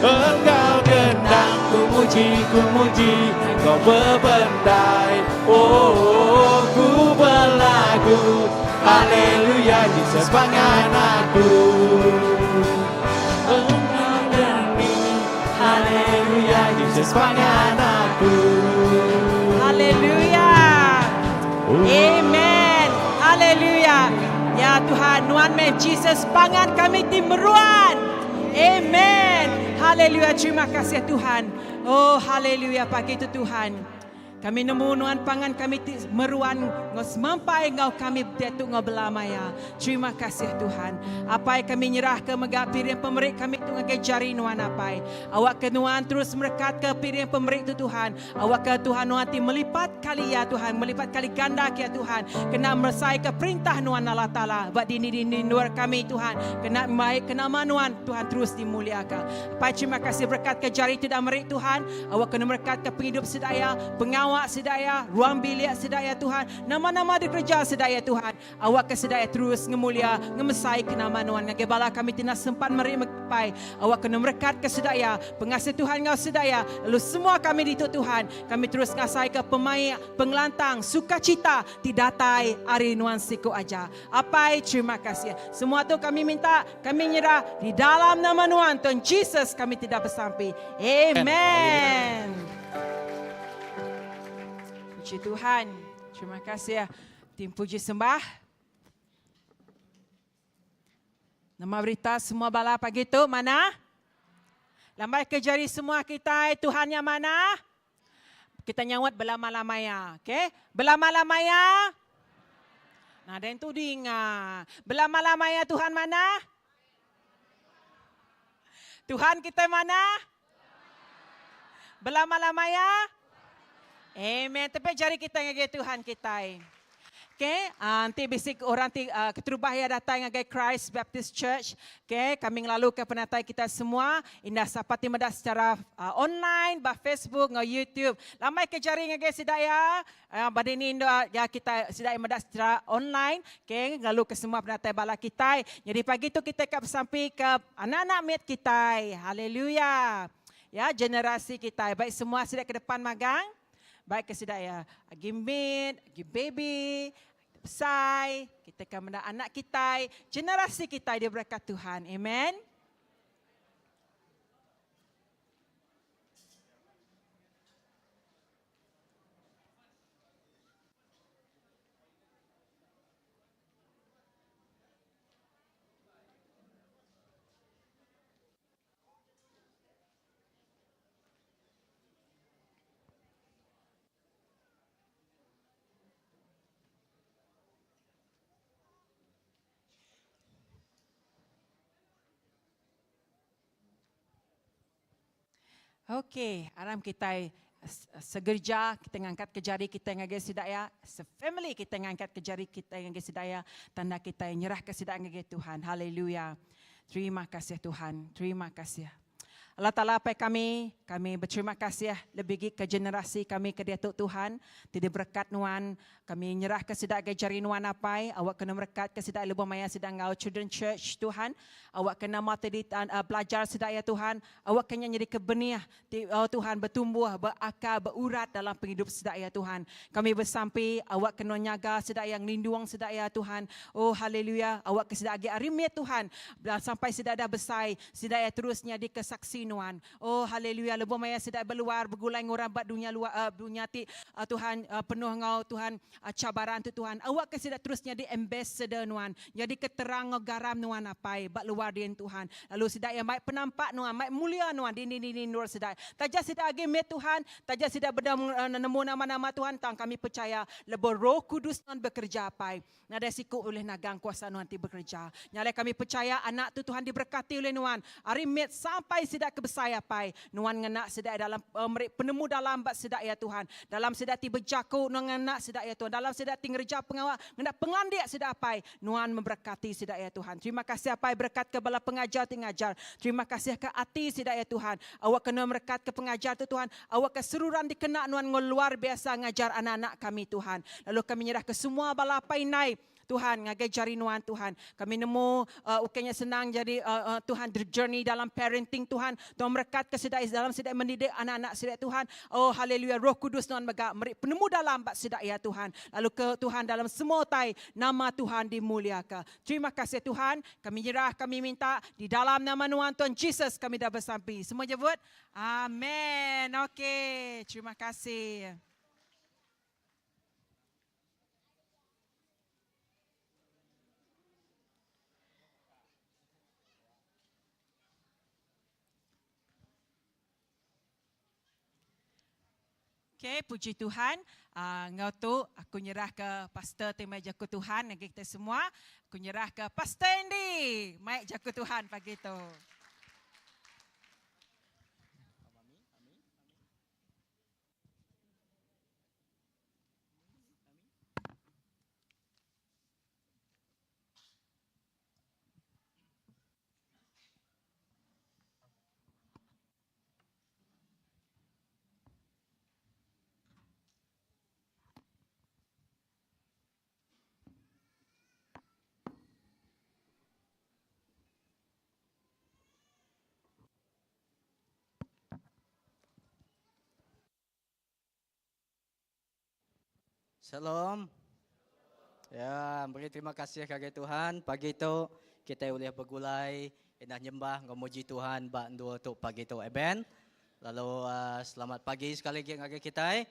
Enggau gendang ku muji ku muji Kau bebendai Oh, oh ku berlagu Haleluya Jesus pangan aku Engkau demi Haleluya Jesus pangan aku Haleluya Amen Haleluya Ya Tuhan Nuan meh Jesus pangan kami ti meruan Amen Haleluya terima kasih Tuhan Oh haleluya pagi tu Tuhan Kami nemu nuan pangan kami ti meruan ngau semampai ngau kami diatu ngau belama ya. Terima kasih Tuhan. Apai kami nyerah ke mega piring pemeri kami tu ngagai jari nuan apai. Awak ke nuan terus merekat ke piring pemeri tu Tuhan. Awak ke Tuhan nuan ti melipat kali ya Tuhan, melipat kali ganda ke ya Tuhan. Kena meresai ke perintah nuan Allah Taala. Ba dini-dini luar kami Tuhan. Kena baik ke nama nuan Tuhan terus dimuliakan. Apai terima kasih berkat ke jari tu dah meri Tuhan. Awak kena merekat ke penghidup sedaya, pengawak sedaya, ruang bilik sedaya Tuhan. Nama-nama dikerja sedaya Tuhan. Awak ke sedaya terus ngemulia, ngemesai ke nama Nuan. Ngagai bala kami tina sempat meri mepai. Awak kena merekat ke sedaya, pengasih Tuhan ngau sedaya. Lalu semua kami ditu Tuhan. Kami terus ngasai ke pemaik, pengelantang, sukacita ti datai ari nuan siku aja. Apai terima kasih. Semua tu kami minta, kami nyerah di dalam nama nuan Tuhan Jesus kami tidak bersampi. Amen. Puji Tuhan. Terima kasih ya. Tim puji sembah. Nama berita semua bala pagi tu mana? Lambai ke jari semua kita Tuhan yang mana? Kita nyawat belama-lamaya, okey? Belama-lamaya. Nah, dan tu dinga. Belama-lamaya Tuhan mana? Tuhan kita mana? Belama-lamaya? Amen. Tapi jari kita ngagai Tuhan kita. Okay, enti bisi orang ti keterubah iya datai ngagai Christ Baptist Church, okay, kami ngelaluka penatai kita semua indah sapa ti meda secara online ba Facebook enggau YouTube. Lamai ke jari ngagai sida iya ba dini endo ya kita sida iya meda secara online, okay, ngelaluka semua penatai bala kitai. Nyadi pagi tu kitai ka besampi ke anak-anak mit kitai. Haleluya. Ya, generasi kitai baik semua sida ke depan magang. Baik ke sida iya agi mit, agi baby, agi besai, kita ka meda anak kitai, generasi kitai diberkat Tuhan. Amen. Okey, aram kitai segerja kita ngangkat ke jari kitai ngagai sida iya, sefamily kitai ngangkat ke jari kitai ngagai sida iya, tanda kitai nyerah ke sida ngagai Tuhan. Haleluya. Terima kasih Tuhan. Terima kasih. Allah Taala Apai kami, kami beterima kasih lebih agi ke generasi kami ke diatu Tuhan, ti diberekat nuan. Kami nyerahka sida agai jari nuan Apai, awakka nuan merekatka sida lebuh maya sida enggau Children Church Tuhan. Awakka nama ti di belajar sida iya Tuhan, awakka nya nyadika benih ti oh Tuhan betumbuh, beakar, beurat dalam pengidup sida iya Tuhan. Kami besampi awakka nuan nyaga sida iya, ngelindung sida iya Tuhan. Oh haleluya, awakka sida agi ari mit Tuhan sampai sida dah besai. Sida iya terus nyadika saksi nuan. Oh, haleluya, lebuh maya sida beluar begulai enggau orang ba dunya luar, dunya ti Tuhan penuh enggau Tuhan cabaran tu Tuhan. Awakka sida terus nyadi ambassador nuan, nyadika terang enggau garam nuan Apai ba luar din Tuhan. Lalu sida iya mai penampak nuan, mai mulia nuan dini-dini endur sida. Taja sida agi mit Tuhan, taja sida bedau nemu nama-nama Tuhan, tang kami pechaya lebuh Roh Kudus nuan bekereja Apai, Nadai siku ulih nagang kuasa Nuan ti bekereja. Nya alai kami pechaya anak tu Tuhan diberekati ulih Nuan, ari mit sampai sida ke besai apai. Nuan ngena sida iya dalam meri penemu dalam ba sida iya Tuhan. Dalam sida ti bejaku Nuan ngena sida iya Tuhan. Dalam sida ti ngereja pengawa ngena pengelandik sida apai. Nuan memberekati sida iya Tuhan. Terima kasih apai berekatka bala pengajar ti ngajar. Terima kasih ke ati sida iya Tuhan. Awakka Nuan merekatka pengajar tu Tuhan. Awakka seruran dikena Nuan enggau luar biasa ngajar anak-anak kami, Tuhan. Lalu kami nyerahka semua bala apai indai, Tuhan, ngagai jari Nuan, Tuhan. Kami nemu uh, ukai nya senang jadi uh, uh, Tuhan the journey dalam parenting Tuhan. Tuhan merekatka sida dalam sida mendidik anak-anak sida Tuhan. Oh haleluya Roh Kudus Nuan mega meri penemu dalam ba sida ya Tuhan. Lalu ke Tuhan dalam semua utai nama Tuhan dimuliaka. Terima kasih Tuhan. Kami nyerah kami minta di dalam nama Nuan Tuhan Jesus kami dah bersampi. Semua jebut Amen. Okey, terima kasih. Okey, puji Tuhan. Uh, enggau tu aku nyerah ke pastor ti mai jaku Tuhan ngagai kita semua. Aku nyerah ke Pastor Andy mai jaku Tuhan pagi tu. Shalom. Ya, beri terima kasih ngagai Tuhan pagi tu kita ulih begulai indah nyembah enggau muji Tuhan ba endur tu pagi tu. Amen. Lalu uh, selamat pagi sekali lagi ngagai kita.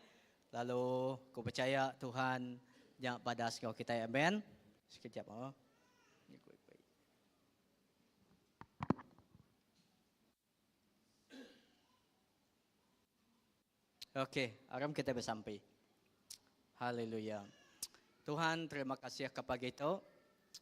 Lalu ku percaya Tuhan nya badas enggau kita. Amen. Sekejap oh. Okey, aram kita besampi. Haleluya. Tuhan, terima kasih ke pagi tu.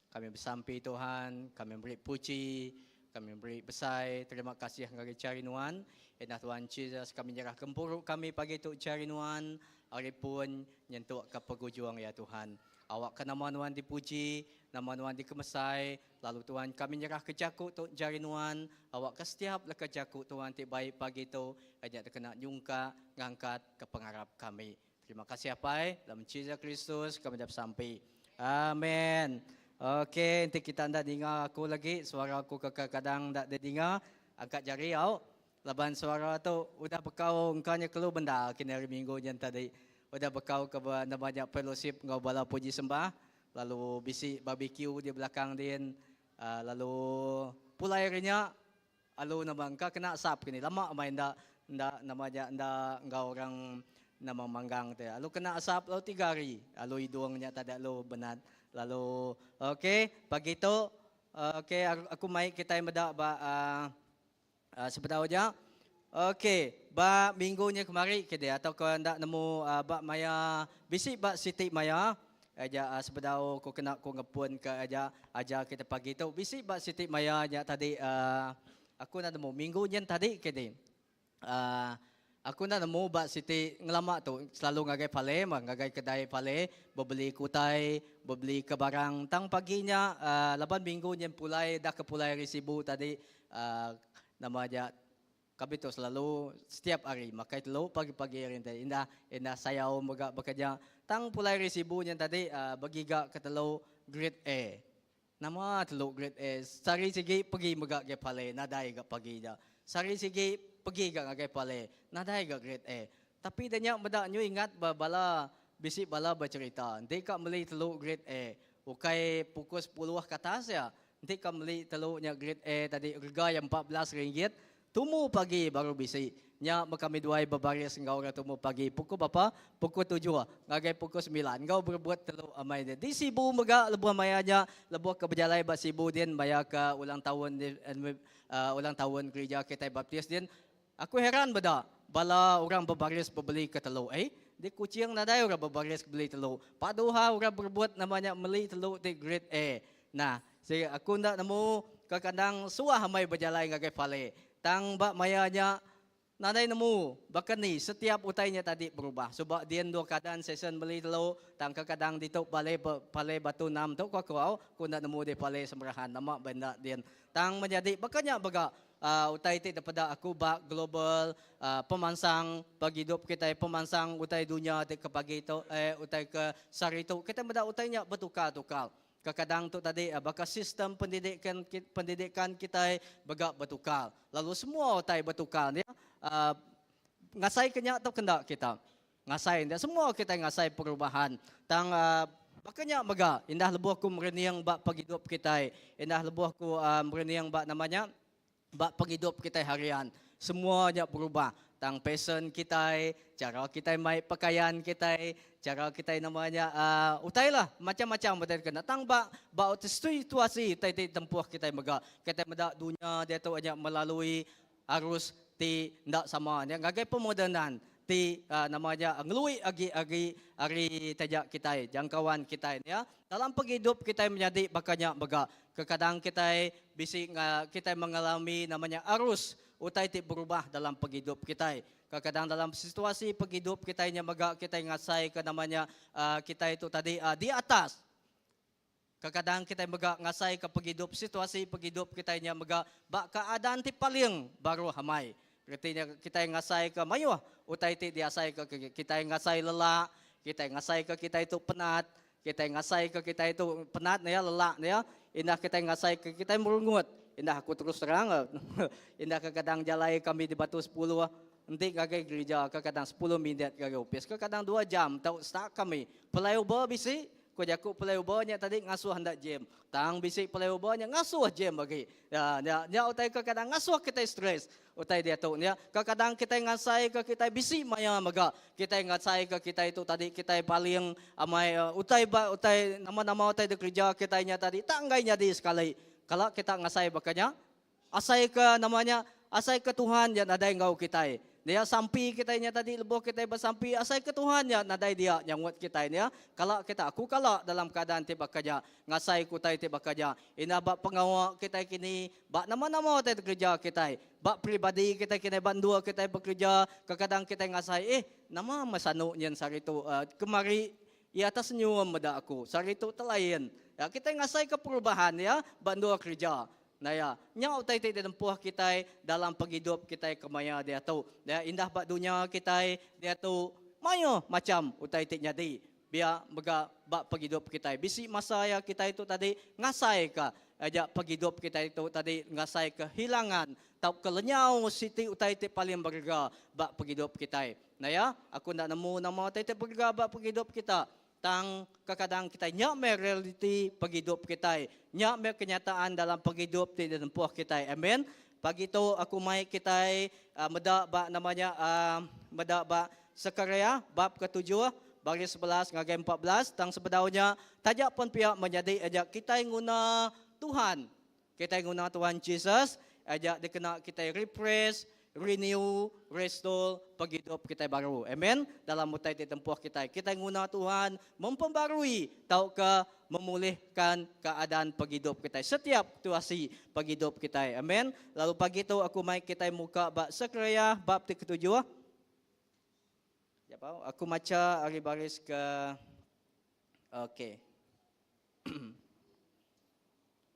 Kami besampi Tuhan, kami beri puji, kami beri besai. Terima kasih ngagai cari Nuan. Indah Tuhan Jesus, kami nyerah gempuru kami pagi tu cari Nuan. Ari pun nyentuk ke penghujung ya Tuhan. Awakka nama Nuan dipuji, nama Nuan dikemesai, lalu Tuhan kami nyerahka jaku tu jari Nuan, awakka setiap leka jaku Tuhan ti baik pagi tu nya dikena nyungkak ngangkatka pengarap kami. Terima kasih Apai, dalam Jesus Kristus kami dah besampi. Amen. Okey, enti kita enda ninga aku lagi, suara aku ke kadang enda didinga, angkat jari au. Laban suara tu udah bekau engka nya kelu bendar kini hari minggu nyen tadi. Udah bekau ke nama nya fellowship enggau bala puji sembah lalu bisi barbecue di belakang din lalu pulai ari nya alu nama engka kena asap kini lama amai enda enda nama nya enda enggau orang nama manggang te alu kena asap lalu tiga hari alu idung nya tadi alu benat lalu ok pagi tu ok aku mai kitai meda ba Uh, sebedau nya. Okey, ba minggu nya kemari ke dia atau ke enda nemu uh, ba maya bisi ba siti maya aja uh, sebedau ku kena ku ngepun ke aja aja kita pagi tu bisi ba siti maya nya tadi uh, aku enda nemu minggu nyen tadi ke di. Uh, aku enda nemu ba siti ngelama tu selalu ngagai pale mah ngagai kedai pale bebeli ke utai bebeli ke barang tang pagi nya uh, laban minggu nyen pulai dah ke pulai ari Sibu tadi Nama aja kami tu selalu setiap hari makai telu pagi-pagi hari enti indah indah sayau mega baka nya. Tang pulai ari Sibu nya tadi begiga ke telu grade A. Nama telu grade A sehari sigi pegi mega ngagai pale nadai ga pagi nya. Sehari sigi pegi ga ngagai pale nadai ga grade A. Tapi da nya meda nyu ingat ba bala bisi bala becerita enti ka meli telu grade A ukai pukul sepuluh ke atas iya Enti ka meli telu nya grade A tadi rega iya 14 ringgit, tumu pagi baru bisi. Nya meh kami duai bebaris enggau orang tumu pagi pukul berapa? Pukul tujuh ngagai pukul semilan enggau berebut telu amai dia. Di Sibu mega lebuh maya nya lebuh ke bejalai ba Sibu din maya ke ulang taun ulang taun gerija kitai Baptist din, aku heran meda bala orang bebaris bebeli ke telu. Ei, di Kuching nadai orang bebaris beli telu. Paduha orang berebut nama nya meli telu ti grade A. Nah, sigi aku enda nemu ke kandang suah amai bejalai ngagai Pale. Tang ba maya nya nadai nemu baka ni setiap utai nya tadi berubah. Suba din dua kadan sesen meli telu tang kekadang ditu Pale Pale Batu Nam tu ku aku au, aku enda nemu di Pale Semerahan lama ba enda din. Tang menyadi baka nya mega utai ti dipeda aku ba global pemansang pengidup kitai pemansang utai dunya ti ke pagi tu eh utai ke sehari tu kitai meda utai nya betukar-tukar. Kekadang tu tadi baka sistem pendidikan pendidikan kitai mega betukar. Lalu semua utai betukar nya ngasai ke nya tauka enda kita. Ngasai enda semua kitai ngasai perubahan. Tang baka nya mega indah lebuh ku merening ba pengidup kitai, indah lebuh ku merening ba nama nya Ba pengidup kitai harian, semua nya berubah. Tang pesen kitai, chara kitai mai pekayan kitai, chara kitai nama nya uhh utai lah macam-macam utai dikena. Tang ba ba situasi utai ti tempuh kitai mega, kitai meda dunya diatu nya melalui arus ti enda sama nya ngagai pemodenan ti nama nya ngelui agi agi ari taja kitai jangkauan kitai nya. Dalam pengidup kitai menyadi baka nya mega. Kekadang kitai bisi kitai mengalami nama nya arus utai ti berubah dalam pengidup kitai. Kekadang dalam situasi pengidup kitai nya mega kitai ngasaika nama nya kitai tu tadi di atas. Kekadang kitai mega ngasaika pengidup situasi pengidup kitai nya mega ba keadaan ti paling baruh amai. Reti nya kitai ngasaika mayuh utai ti diasaika kitai ngasai lelak, kitai ngasaika kitai tu penat, Kitai ngasaika kitai tu penat ne iya, lelak ne iya. Indah kitai ngasaika kitai merungut. Indah aku terus terang, indah kekadang jalai kami di Batu Sepuluh enti ngagai gerija kekadang sepuluh minit ngagai opis, kekadang dua jam tau start kami. Flyover bisi, ku jaku flyover nya tadi ngasuh enda jam. Tang bisi flyover nya ngasuh jam agi. Nya nya utai kekadang ngasuh kitai stress. Utai diatu nya, kekadang kitai ngasaika kitai bisi maya mega. Kitai ngasaika kitai tu tadi kitai paling amai utai ba utai nama-nama utai dikereja kitai nya tadi tak enggai nyadi sekali. Kala kita ngasai baka nya, asaika nama nya, asaika Tuhan nya nadai enggau kitai. Dia sampi kitai nya tadi lebuh kitai besampi asaika Tuhan nya nadai dia nyangut kitai nya. Kala kita, aku kala dalam keadaan ti baka nya. Ngasai ke utai ti baka nya. Indah ba pengawa kitai kini, ba nama-nama utai dikereja kitai, ba peribadi kitai kini, ba endur kitai bekereja, kekadang kitai ngasai, eh, nama meh sanu nyin sehari tu? Kemari. Iya tesenyum meda aku. Sehari tu telain. Ya, kitai ngasaika perubahan iya ba endur kereja. Nah ya, nya utai ti ditempuh kitai dalam pengidup kitai kemaya diatu. Ya, indah ba dunya kitai diatu mayuh macham utai ti nyadi. Pia mega ba pengidup kitai. Bisi masa iya kitai tu tadi ngasaika aja pengidup kitai tu tadi ngasaika hilangan tauka lenyau siti utai ti paling berega ba pengidup kitai. Naya, aku enda nemu nama utai ti berega ba pengidup kita. Tang kekadang kitai nya meh realiti pengidup kitai. Nya meh kenyataan dalam pengidup ti ditempuh kitai. Amen. Pagi tu aku mai kitai meda ba nama nya meda ba Sekariah bab ketujuh baris 11 ngagai 14 tang sebedau nya taja pun pia menyadi aja kitai nguna Tuhan. Kitai nguna Tuhan Jesus aja dikena kitai refresh, renew, restore pengidup kitai baru. Amen. Dalam utai ti tempuh kitai. Kitai nguna Tuhan mempembarui tauka memulihkan keadaan pengidup kitai setiap situasi pengidup kitai. Amen. Lalu pagi tu aku mai kitai muka ba Sekariah bab ti ketujuh. Jap au, aku macha ari baris ke okey.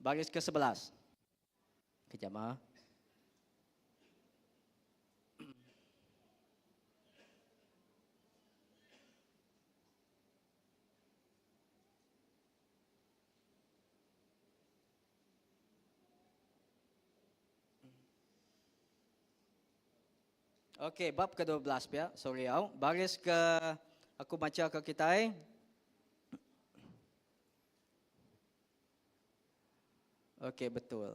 baris ke 11. Kejap ah. Okey, bab ke-12 pia. Sorry au. Baris ke aku baca ke kitai. Okey, betul.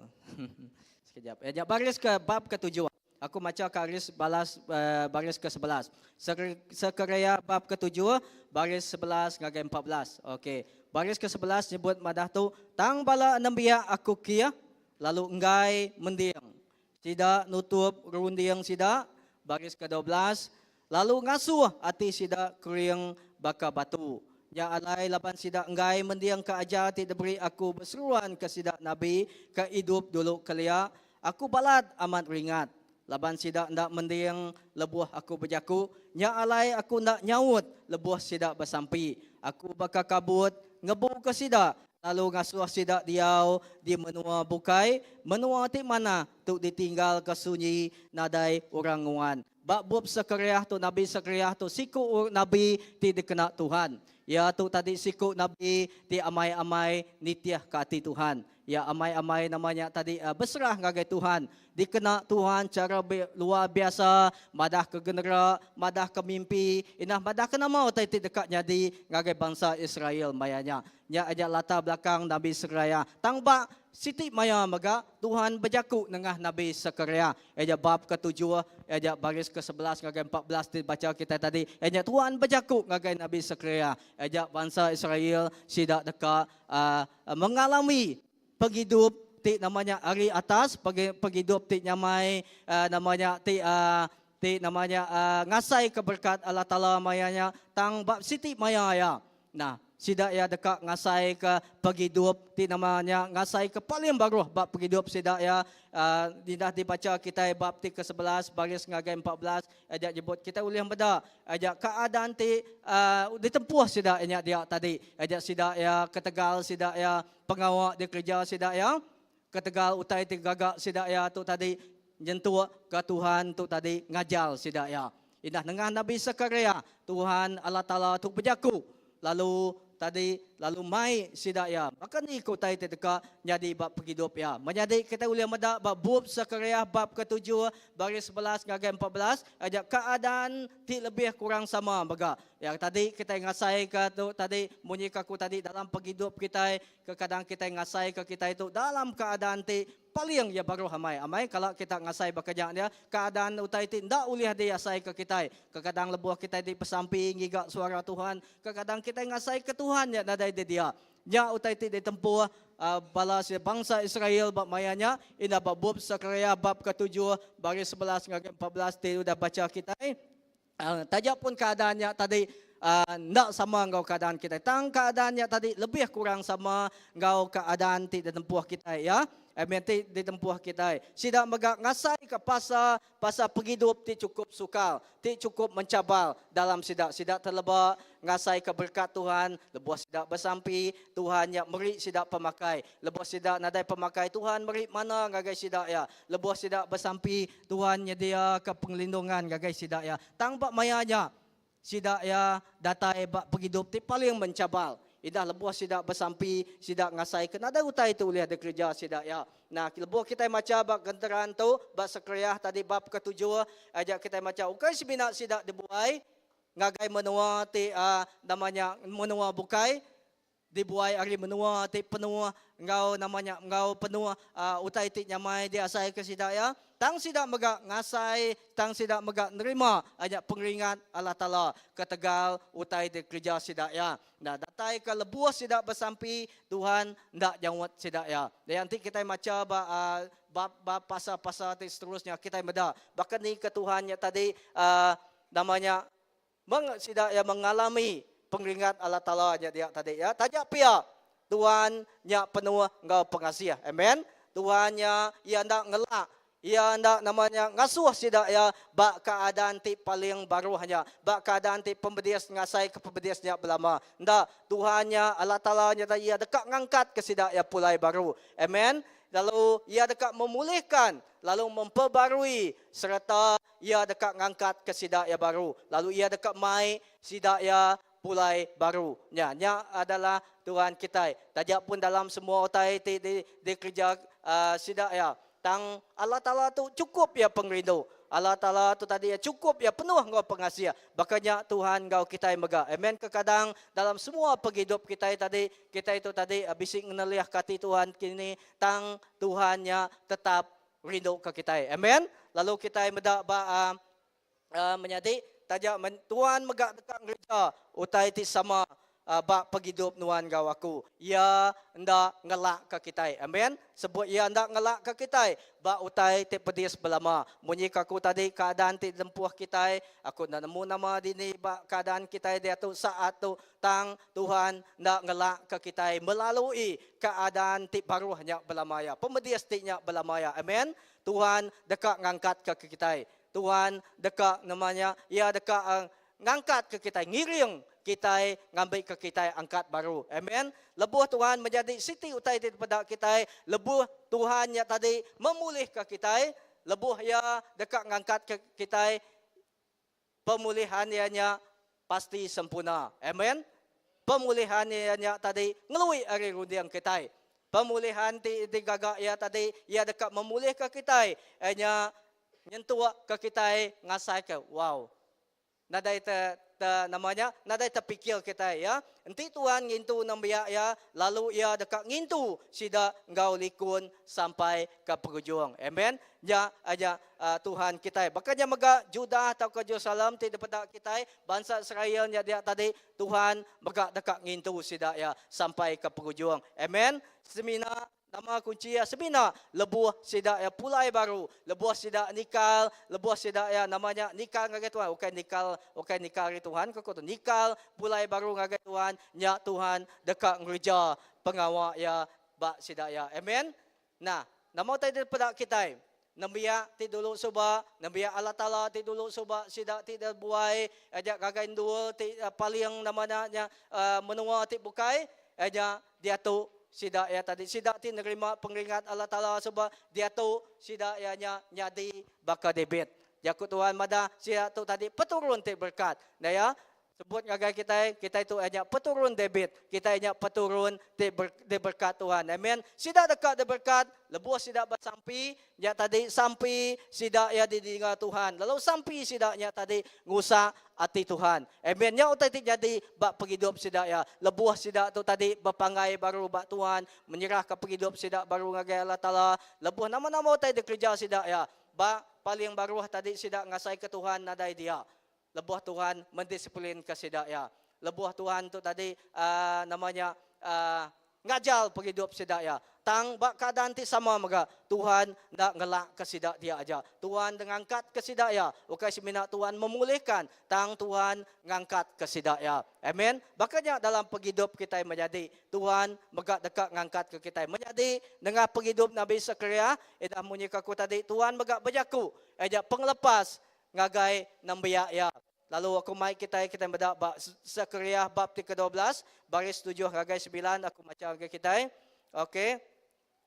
Sekejap. Eh, jap baris ke bab ke-7. Aku macha ke aris balas uh, baris ke-11. Sekereya bab ke-7, baris 11 ngagai 14. Okey. Baris ke-11 nyebut madah tu, tang bala nembiak aku kia lalu enggai mending. Sida nutup runding sida, baris ke-12, lalu ngasuh ati sida kering baka batu. Nya alai laban sida enggai mendingka ajar ti diberi aku beseruan ke sida nabi ke idup dulu kelia, aku balat amat ringat laban sida enda mending lebuh aku bejaku, nya alai aku enda nyaut lebuh sida besampi. Aku baka kabut ngebuka sida lalu ngasuh sida diau di menua bukai, menua ti manah tu ditinggalka sunyi nadai orang nguan. Ba bup Sekariah tu, Nabi Sekariah tu siku nabi ti dikena Tuhan. Iya tu tadi siku nabi ti amai-amai nitihka ati Tuhan. Iya amai-amai nama nya tadi beserah ngagai Tuhan. Dikena Tuhan chara luar biasa madahka genera, madahka mimpi, indah madahka nama utai ti deka nyadi ngagai bansa Israel maya nya. Nya aja latar belakang Nabi Sekariah. Tang ba siti maya mega, Tuhan bejaku nengah Nabi Sekariah. Iya nya bab ketujuh, iya nya baris ke-11 ngagai 14 ti dibacha kitai tadi. Iya nya Tuhan bejaku ngagai Nabi Sekariah. Iya nya bansa Israel sida deka mengalami pengidup ti nama nya ari atas, pengidup ti nyamai nama nya ti ti nama nya ngasaika berekat Allah Taala maya nya tang ba siti maya iya. Nah, sida iya deka ngasaika pengidup ti nama nya ngasaika paling baruh ba pengidup sida iya. Indah dibacha kitai bab ti ke-11 baris ngagai 14 aja nyebut kitai ulih meda aja keadaan ti ditempuh sida iya nya dia tadi. Aja sida iya ketegal sida iya pengawa dikereja sida iya, ketegal utai ti gaga sida iya tu tadi nyentuk ke Tuhan tu tadi ngajar sida iya. Indah nengah Nabi Sekaria, Tuhan Allah Taala tu bejaku, lalu tadi lalu mai sida iya. Baka ni ke utai ti deka nyadi ba pengidup iya? Menyadi kitai ulih meda ba bup Sekaria bab ketujuh baris 11 ngagai 14 aja keadaan ti lebih kurang sama mega. Yang tadi kitai ngasaika tu tadi munyi ke aku tadi dalam pengidup kitai kekadang kitai ngasaika kitai tu dalam keadaan ti Paling iya baruh amai. Amai kala kita ngasai baka nya dia, keadaan utai ti enda ulih diasaika kitai. Kekadang lebuh kitai ti besampi ngiga suara Tuhan, kekadang kitai ngasaika Tuhan nya nadai di dia. Nya utai ti ditempuh bala bangsa Israel ba maya nya, indah ba bup Sekariah bab ketujuh baris 11 ngagai 14 ti udah bacha kitai. Taja pun keadaan nya tadi enda sama enggau keadaan kitai tang keadaan nya tadi lebih kurang sama enggau keadaan ti ditempuh kitai ya. Amen ti ditempuh kitai. Sida mega ngasaika pasa pasal pengidup ti chukup sukar, ti chukup mencabar dalam sida. Sida teleba ngasaika berekat Tuhan lebuh sida besampi, Tuhan nya meri sida pemakai. Lebuh sida nadai pemakai, Tuhan meri mana ngagai sida iya. Lebuh sida besampi, Tuhan nyediaka pengelindungan ngagai sida iya. Tang ba maya nya, Sida iya datai ba pengidup ti paling mencabar. Indah lebuh sida besampi, sida ngasaika nadai utai ti ulih dikereja sida iya. Nah, lebuh kitai macha ba genteran tu, ba Sekariah tadi bab ketujuh, aja kitai macha ukai semina sida dibuai ngagai menua ti nama nya menua bukai, Dibuai ari menua ti penuh enggau nama nya enggau penuh utai ti nyamai diasaika sida iya, tang sida mega ngasai tang sida mega nerima nya pengeringat Allah Taala ketegal utai ti dikereja sida iya. Enda datai ke lebuh sida besampi, Tuhan enda nyaut sida iya. Dia enti kitai macha ba bab bab pasal-pasal ti seterusnya kitai meda baka ni ke Tuhan nya tadi nama nya Meng sida iya mengalami pengeringat Allah Taala nya dia tadi ya. Taja pia, Tuhan nya penuh enggau pengasih. Amen. Tuhan nya iya enda ngelak, iya enda nama nya ngasuh sida iya ba keadaan ti paling baruh nya, ba keadaan ti pemedis ngasaika pemedis nya belama. Enda, Tuhan nya Allah Taala nya tadi iya deka ngangkatka sida iya pulai baru. Amen. Lalu iya deka memulihkan lalu memperbarui sereta Iya deka ngangkatka sida iya baru, lalu Iya deka mai sida iya pulai baru. Nya, nya adalah Tuhan kitai. Taja pun dalam semua utai ti dikereja sida iya, tang Allah Taala tu chukup iya pengerindu. Allah Taala tu tadi iya chukup iya penuh enggau pengasih. Baka nya Tuhan enggau kitai mega. Amen. Kekadang dalam semua pengidup kitai tadi, kitai tu tadi bisi ngenelihka ati Tuhan kini, tang Tuhan nya tetap rindu ke kitai. Amen. Lalu kitai meda ba uh, uh, menyadi taja men, Tuhan mega deka ngereja utai ti sama uh, ba pengidup nuan enggau aku. Iya enda ngelak ke kitai. Amen. Sebut iya enda ngelak ke kitai ba utai ti pedis belama. Munyi ke aku tadi keadaan ti ditempuh kitai, aku enda nemu nama dini ba keadaan kitai diatu saat tu tang Tuhan enda ngelak ke kitai melalui keadaan ti baruh nya belama iya, pemedis ti nya belama iya. Amen. Tuhan deka ngangkatka ke kitai. Tuhan deka nama nya, Iya deka ngangkatka kitai, ngiring kitai ngambika kitai angkat baru. Amen. Lebuh Tuhan menyadi siti utai ti dipeda kitai, lebuh Tuhan nya tadi memulihka kitai, lebuh Iya deka ngangkatka kitai, Pemulihan iya nya pasti sempurna. Amen. Pemulihan iya nya tadi ngelui ari runding kitai. Pemulihan ti digaga iya tadi, iya deka memulihka kitai. Iya nya nyentuk ke kitai ngasaika, wow. Nadai te, te nama nya, nadai tepikir kitai ya. Enti Tuhan ngintu nembiak iya, lalu iya deka ngintu sida enggau likun sampai ke pengujung. Amen. Nya aja Tuhan kitai. Baka nya mega Judah tauka Jerusalem ti dipeda kitai, bansa Israel nya dia tadi, Tuhan mega deka ngintu sida iya sampai ke pengujung. Amen. Semina Nama kunchi iya semina lebuh sida iya pulai baru, lebuh sida nikal, lebuh sida iya nama nya nikal ngagai Tuhan, ukai nikal ukai nikal ari Tuhan ke ku tu, nikal pulai baru ngagai Tuhan, nya Tuhan deka ngereja pengawa iya ba sida iya. Amen. Nah, nama utai dipeda kitai? Nembiak ti dulu suba, nembiak Allah Taala ti dulu suba sida ti dibuai aja ngagai endur ti paling nama nya nya menua ti bukai nya diatu sida iya tadi sida ti nerima pengeringat Allah Taala suba diatu sida iya nya nyadi baka David. Jaku Tuhan madah sida tu tadi peturun ti berekat. Enda iya? Sebut ngagai kitai, kitai tu iya nya peturun David. Kitai nya peturun ti diberkat Tuhan. Amen. Sida deka diberkat lebuh sida besampi, nya tadi sampi sida iya didinga Tuhan. Lalu sampi sida nya tadi ngusak ati Tuhan. Amen. Nya utai ti nyadi ba pengidup sida iya. Lebuh sida tu tadi bepanggai baru ba Tuhan, menyerahka pengidup sida baru ngagai Allah Taala, lebuh nama-nama utai dikereja sida iya, ba paling baruh tadi sida ngasaika Tuhan nadai dia. Lebuh Tuhan mendisiplinka sida iya. Lebuh Tuhan tu tadi uhh nama nya uhh. ngajal pengidup sida iya. Tang ba keadaan ti sama mega, Tuhan enda ngelakka sida dia aja. Tuhan ngangkatka sida iya. Ukai semina Tuhan memulihkan, tang Tuhan ngangkatka sida iya. Amen. Baka nya dalam pengidup kitai menyadi, Tuhan mega deka ngangkatka kitai menyadi nengah pengidup Nabi Sekariah. Ida munyika aku tadi, Tuhan mega bejaku iya nya pengelepas ngagai nembiak iya. Lalu aku mai kitai kitai meda ba Sekariah bab ti ke-12 baris tujuh ngagai semilan aku macha ngagai kitai. Okey.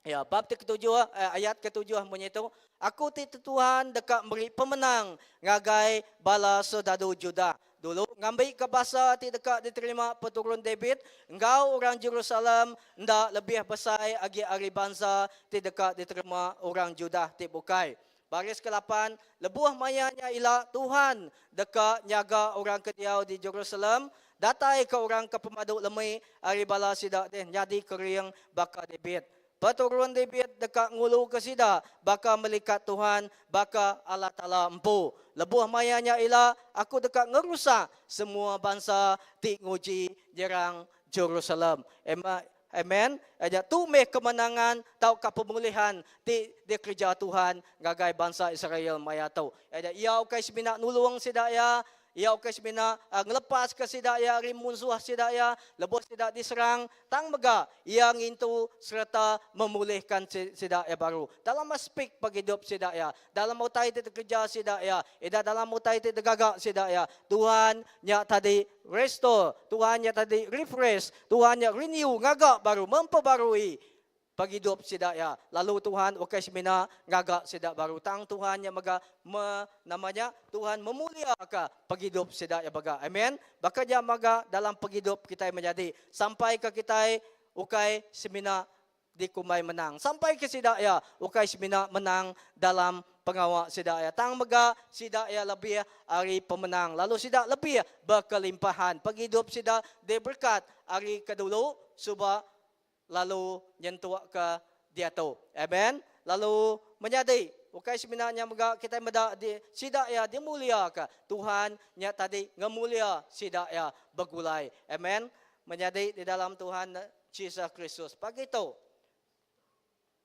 Ya, bab ti ketujuh eh, ayat ketujuh munyi tu, aku ti Tuhan deka meri pemenang ngagai bala soldadu Judah. Dulu ngambika basa ti deka diterima peturun David enggau orang Jerusalem enda lebih besai agi ari bansa ti deka diterima orang Judah ti bukai. Baris kelapan, Lebuh maya nya ila, Tuhan deka nyaga orang ke diau di Jerusalem, datai ke orang ke pemadu lemi ari bala sida deh nyadi kering baka David. Peturun David deka nguluka sida baka melikat Tuhan, baka Allah Taala empu. Lebuh maya nya ila, Aku deka ngerusak semua bansa ti nguji nyerang Jerusalem. Amen. Aja tu meh kemenangan tauka pemulihan ti dikereja Tuhan ngagai bansa Israel maya tu. Aja iya ukai semina nulung sida iya, iya ukai semina ngelepaska sida iya ari munsuh sida iya lebuh sida diserang, tang mega iya ngintu sereta memulihka sida iya baru dalam aspek pengidup sida iya, dalam utai ti dikereja sida iya, ida dalam utai ti digaga sida iya. Tuhan nya tadi restore, Tuhan nya tadi refresh, Tuhan nya renew, ngaga baru, memperbarui pengidup sida iya. Lalu Tuhan ukai semina ngaga sida baru, tang Tuhan nya mega me, nama nya, Tuhan memuliaka pengidup sida iya mega. Amen. Baka nya mega dalam pengidup kitai menyadi, sampai ke kitai ukai semina dikumbai menang. Sampai ke sida iya ukai semina menang dalam pengawa sida iya, tang mega sida iya lebih ari pemenang lalu sida lebih bekelimpahan. Pengidup sida diberekat ari ke dulu suba lalu nyentukka diatu. Amen. Lalu menyadi, ukai semina nya mega kitai meda di sida iya dimuliaka. Tuhan nya tadi ngemulia sida iya begulai. Amen. Menyadi di dalam Tuhan Jesus Kristus. Pagi tu,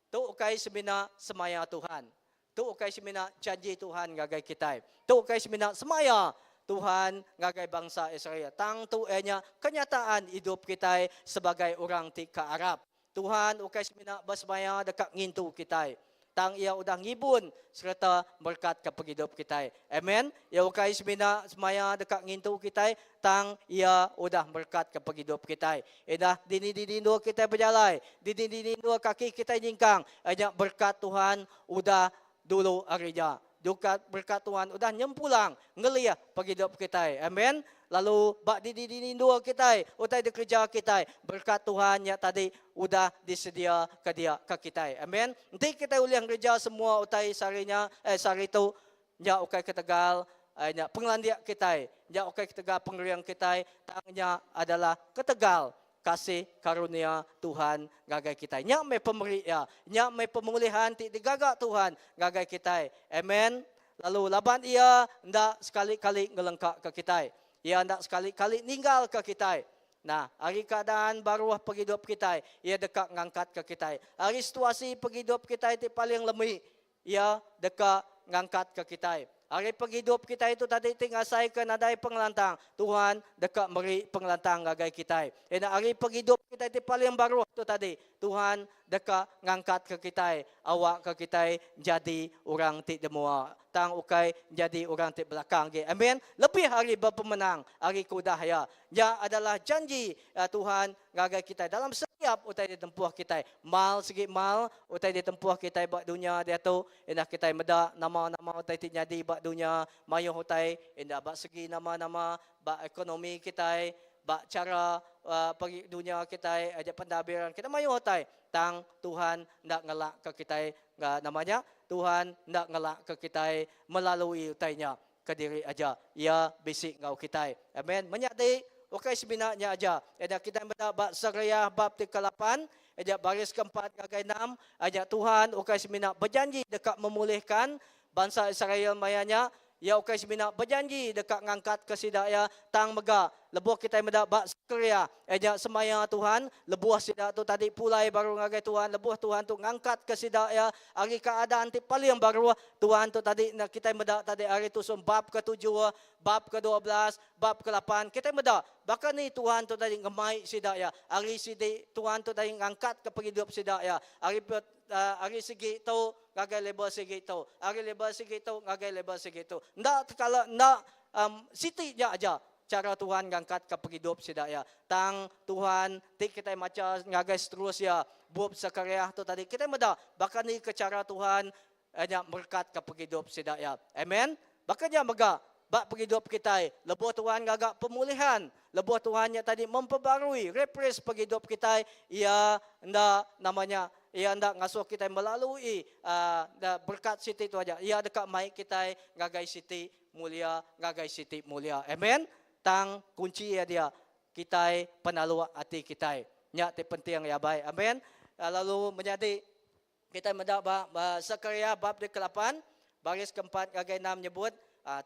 tu ukai semina semaya Tuhan. Tu ukai semina janji Tuhan ngagai kitai. Tu ukai semina semaya Tuhan ngagai bangsa Israel. Tang tu iya nya kenyataan idup kitai sebagai orang ti ke arap. Tuhan ukai semina besemaya deka ngintu kitai. Tang Iya udah ngibun sereta merekatka pengidup kitai. Amen. Iya ukai semina semaya deka ngintu kitai, tang Iya udah merekatka pengidup kitai. Indah dini-dini endur kitai bejalai, dini-dini endur kaki kitai nyingkang, iya nya berekat Tuhan udah dulu ari nya. Duka berekat Tuhan udah nyempulang ngelih pengidup kitai. Amen. Lalu ba dini-dini endur kitai, utai dikereja kitai, berekat Tuhan nya tadi udah disedia ke dia ke kitai. Amen. Enti kitai ulih ngereja semua utai sehari nya, eh sehari tu, nya ukai ketegal eh, nya pengelandik kitai, nya ukai ketegal pengering kitai, tang nya adalah ketegal kasih karunia Tuhan ngagai kitai. Nya meh pemeri iya. Nya meh pemulihan ti digaga Tuhan ngagai kitai. Amen. Lalu laban Iya enda sekali-kali ngelengkaka kitai. Iya enda sekali-kali ninggalka kitai. Nah, ari keadaan baruh pengidup kitai, Iya deka ngangkatka kitai. Ari situasi pengidup kitai ti paling lemi, Iya deka ngangkatka kitai. Ari pengidup kitai tu tadi ti ngasaika nadai pengelantang, Tuhan deka meri pengelantang ngagai kitai. Enda ari pengidup kitai ti paling baruh tu tadi, Tuhan deka ngangkatka kitai awakka kitai nyadi orang ti demua tang ukai nyadi orang ti belakang agi. Amin. Lebih ari bepemenang ari ke udah iya. Nya adalah janji Tuhan ngagai kitai dalam setiap utai ditempuh kitai. Mal sigi mal utai ditempuh kitai ba dunya diatu. Indah kitai meda nama-nama utai ti nyadi ba dunya, mayuh utai indah ba segi nama-nama ba ekonomi kitai, ba chara pagi dunya kitai aja pentadbiran kitai mayuh utai. Tang Tuhan enda ngelakka kitai nama nya, Tuhan enda ngelakka kitai melalui utai nya. Kediri aja. Iya bisi enggau kitai. Amen. Menyadi, ukai semina nya aja. Enda kitai meda ba Sekariah bab ti kelapan, aja baris keempat ngagai enam, aja Tuhan ukai semina bejanji deka memulihka bansa Israel maya nya, Iya ukai semina bejanji deka ngangkatka sida iya, tang mega lebuh kitai meda ba Sekaria, iya nya semaya Tuhan, lebuh sida tu tadi pulai baru ngagai Tuhan, lebuh Tuhan tu ngangkatka sida iya ari keadaan ti paling baruh, Tuhan tu tadi kitai meda tadi ari tusun bab ketujuh, bab ke-12, bab ke-lapan, kitai meda baka ni Tuhan tu tadi ngemai sida iya ari sidi, Tuhan tu tadi ngangkatka pengidup sida iya ari ari sigi tu ngagai level sigi tu, ari level sigi tu ngagai level sigi tu. Enda tekala enda um, siti nya aja cara Tuhan ngangkatka pengidup sida iya. Tang Tuhan ti kitai macha ngagai seterus iya bup Sekariah tu tadi, kitai meda baka ni ke cara Tuhan nya merekatka pengidup sida iya. Amen. Baka nya mega ba pengidup kitai lebuh Tuhan ngaga pemulihan, lebuh Tuhan nya tadi memperbarui, refresh pengidup kitai, iya enda nama nya, iya enda ngasuh kitai melalui uhh berekat siti tu aja. Iya deka mai kitai ngagai siti mulia ngagai siti mulia. Amen. Tang kunchi iya dia kitai penaluk ati kitai. Nya ti penting iya bai. Amen. Lalu menyadi Kitai meda ba Sekariah bab di kelapan, baris keempat ngagai enam nyebut,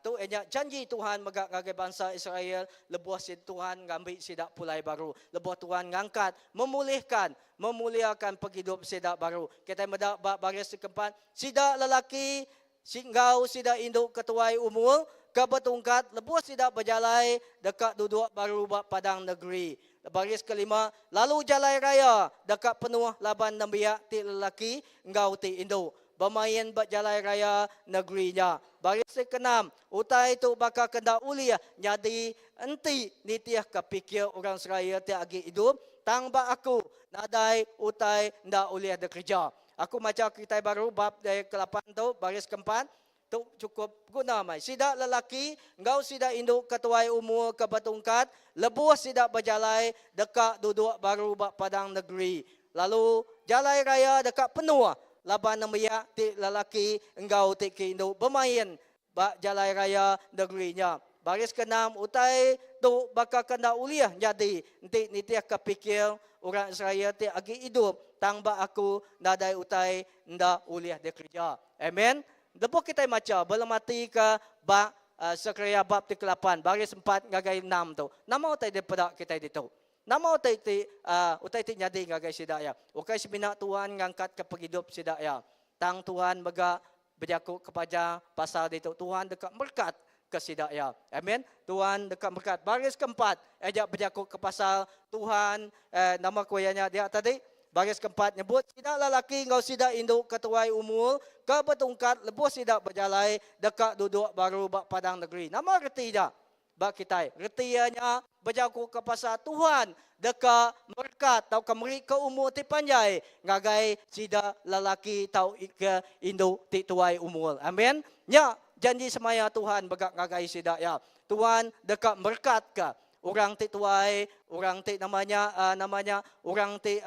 Tu iya nya janji Tuhan mega ngagai bansa Israel lebuh Tuhan ngambi sida pulai baru, lebuh Tuhan ngangkat, memulihkan, memuliakan pengidup sida baru. Kitai meda ba baris di keempat, Sida lelaki enggau sida indu ke tuai umur ke betungkat lebuh sida bejalai deka duduk baru ba padang negeri. Baris kelima, lalu jalai raya deka penuh laban nembiak ti lelaki enggau ti indu bemain ba jalai raya negeri nya. Baris ti keenam, utai tu baka ke enda ulih nyadi enti nitihka pikir orang Israel ti agi idup, tang ba Aku, nadai utai enda ulih dikereja. Aku macha kitai baru bab kelapan tu, baris keempat, Tu chukup guna mai sida lelaki enggau sida indu ke tuai umur ke betungkat lebuh sida bejalai deka duduk baru ba padang negeri lalu jalai raya deka penuh laban nembiak ti lelaki enggau ti ke indu bemain ba jalai raya negeri nya. Baris keenam, utai tu baka ke enda ulih nyadi enti nitihka pikir orang Israel ti agi idup, tang ba Aku nadai utai enda ulih dikereja. Amen. Lebuh kitai macha belematika ba Sekariah bab ti kelapan baris empat ngagai enam tu, nama utai dipeda kitai ditu? Nama utai ti utai ti nyadi ngagai sida iya? Ukai semina Tuhan ngangkatka pengidup sida iya, tang Tuhan mega bejaku kepaja pasal ditu Tuhan deka merekat ke sida iya. Amen. Tuhan deka merekat. Baris keempat aja bejaku ke pasal Tuhan eh, nama ku iya nya dia tadi? Baris keempat nyebut sida lelaki enggau sida indu ke tuai umur ke betungkat lebuh sida bejalai deka duduk baru ba padang negeri. Nama reti nya ba kitai? Reti iya nya bejakuka pasal Tuhan deka merekat tauka merika umur ti panjai ngagai sida lelaki tauka indu ti tuai umur. Amen. Nya janji semaya Tuhan mega ngagai sida iya. Tuhan deka merekatka Orang ti tuai, orang ti nama nya nama nya orang ti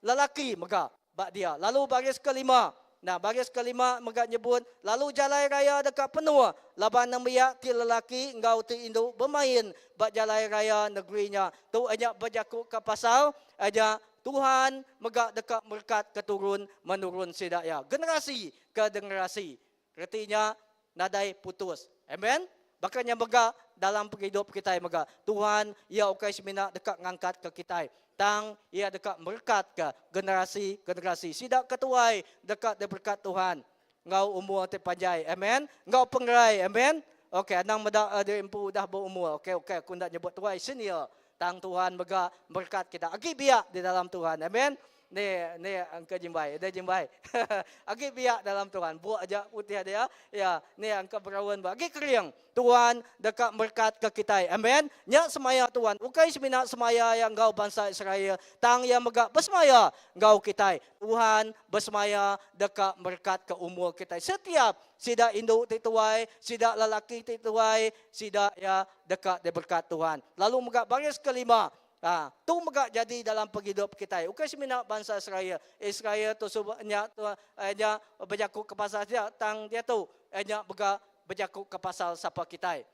lelaki mega ba dia. Lalu baris kelima, nah baris kelima mega nyebut, lalu jalai raya deka penuh laban nembiak ti lelaki enggau ti indu bemain ba jalai raya negeri nya. Tu nya bejakuka pasal nya Tuhan mega deka merekat keturun menurun sida iya, generasi ke generasi. Reti nya nadai putus. Amen. Baka nya mega dalam pengidup kitai mega. Tuhan iya ukai semina deka ngangkatka kitai, tang iya deka merekatka generasi-generasi. Sida ke tuai deka diberekat Tuhan enggau umur ti panjai. Amen. Enggau pengerai. Amen. Okey, anang meda diri empu udah beumur. Okey, okey aku enda nyebut tuai senior. Tang Tuhan mega merekat kita. Agi biak di dalam Tuhan. Amen. Ni ni Uncle Jimbai. Ada Jimbai. Agi biak dalam Tuhan. Buk aja putih dia. Ya, ni Uncle Brown ba. Agi kering. Tuhan deka merekat ke kitai. Amen. Nya semaya Tuhan. Ukai semina semaya iya enggau bansa Israel, tang iya mega besemaya enggau kitai. Tuhan besemaya deka merekat ke umur kitai. Setiap sida indu ti tuai, sida lelaki ti tuai, sida iya deka diberekat Tuhan. Lalu mega baris kelima, Ha, tu mega jadi dalam pengidup kitai. Ukai semina bansa Israel. Israel tu suba nya tu eh, nya bejaku ke pasal sida tang diatu eh, nya mega bejaku ke pasal sapa kitai.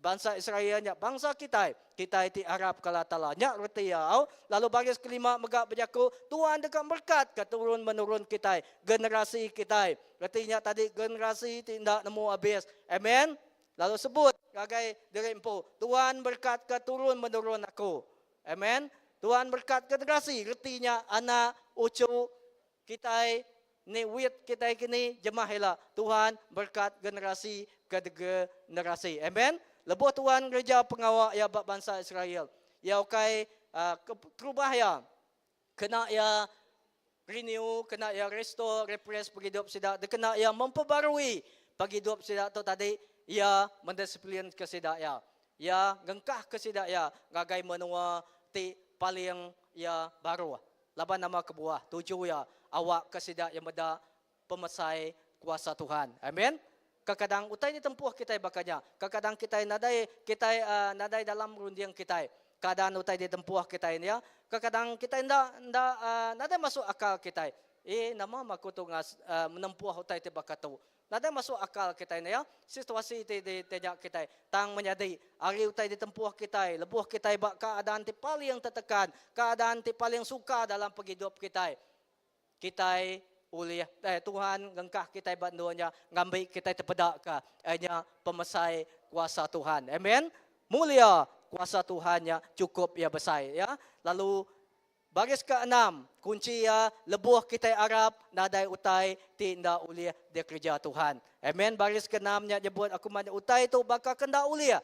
Bansa Israel nya bansa kitai, kitai ti arap ke Allah Taala. Nya reti iya au. Lalu baris kelima mega bejaku, Tuhan deka merekatka turun menurun kitai, generasi kitai. Reti nya tadi generasi ti enda nemu abis. Amen. Lalu sebut ngagai diri empu, Tuhan merekatka turun menurun aku. Amen. Tuhan merekat generasi, reti nya anak, uchu, Kitai ni wit kitai kini jemah ila Tuhan berkat generasi ke generasi. Amen. Lebuh Tuhan ngereja pengawa iya ba bansa Israel, iya ukai keterubah iya kena iya renew, kena iya restore, refresh pengidup sida, dikena iya memperbarui pengidup sida tu tadi, iya mendisiplin ke sida iya. Iya ngengkahka sida iya ngagai menua ti paling iya baruh. Laban nama kebuah tuju iya awakka sida iya meda pemesai kuasa Tuhan. Amen. Kekadang utai ditempuh kitai baka nya. Kekadang kitai nadai kitai nadai dalam runding kitai keadaan utai ditempuh kitai nya. Kekadang kitai enda enda nadai masuk akal kitai. Eh nama aku tu ngas menempuh utai ti baka tu. Nadai masuk akal kitai nya situasi ti ditanya kitai. Tang menyadi, ari utai ditempuh kitai lebuh kitai ba keadaan ti paling tetekan, keadaan ti paling suka dalam pengidup kitai, kitai ulih eh Tuhan ngengkah kitai ba endur nya ngambi kitai tepedaka nya pemesai kuasa Tuhan. Amen. Mulia kuasa Tuhan nya chukup iya besai ya. Lalu Baris keenam, kunchi iya lebuh kitai arap nadai utai ti enda ulih dikereja Tuhan. Amen. Baris keenam nya nyebut aku madah utai tu baka ke enda ulih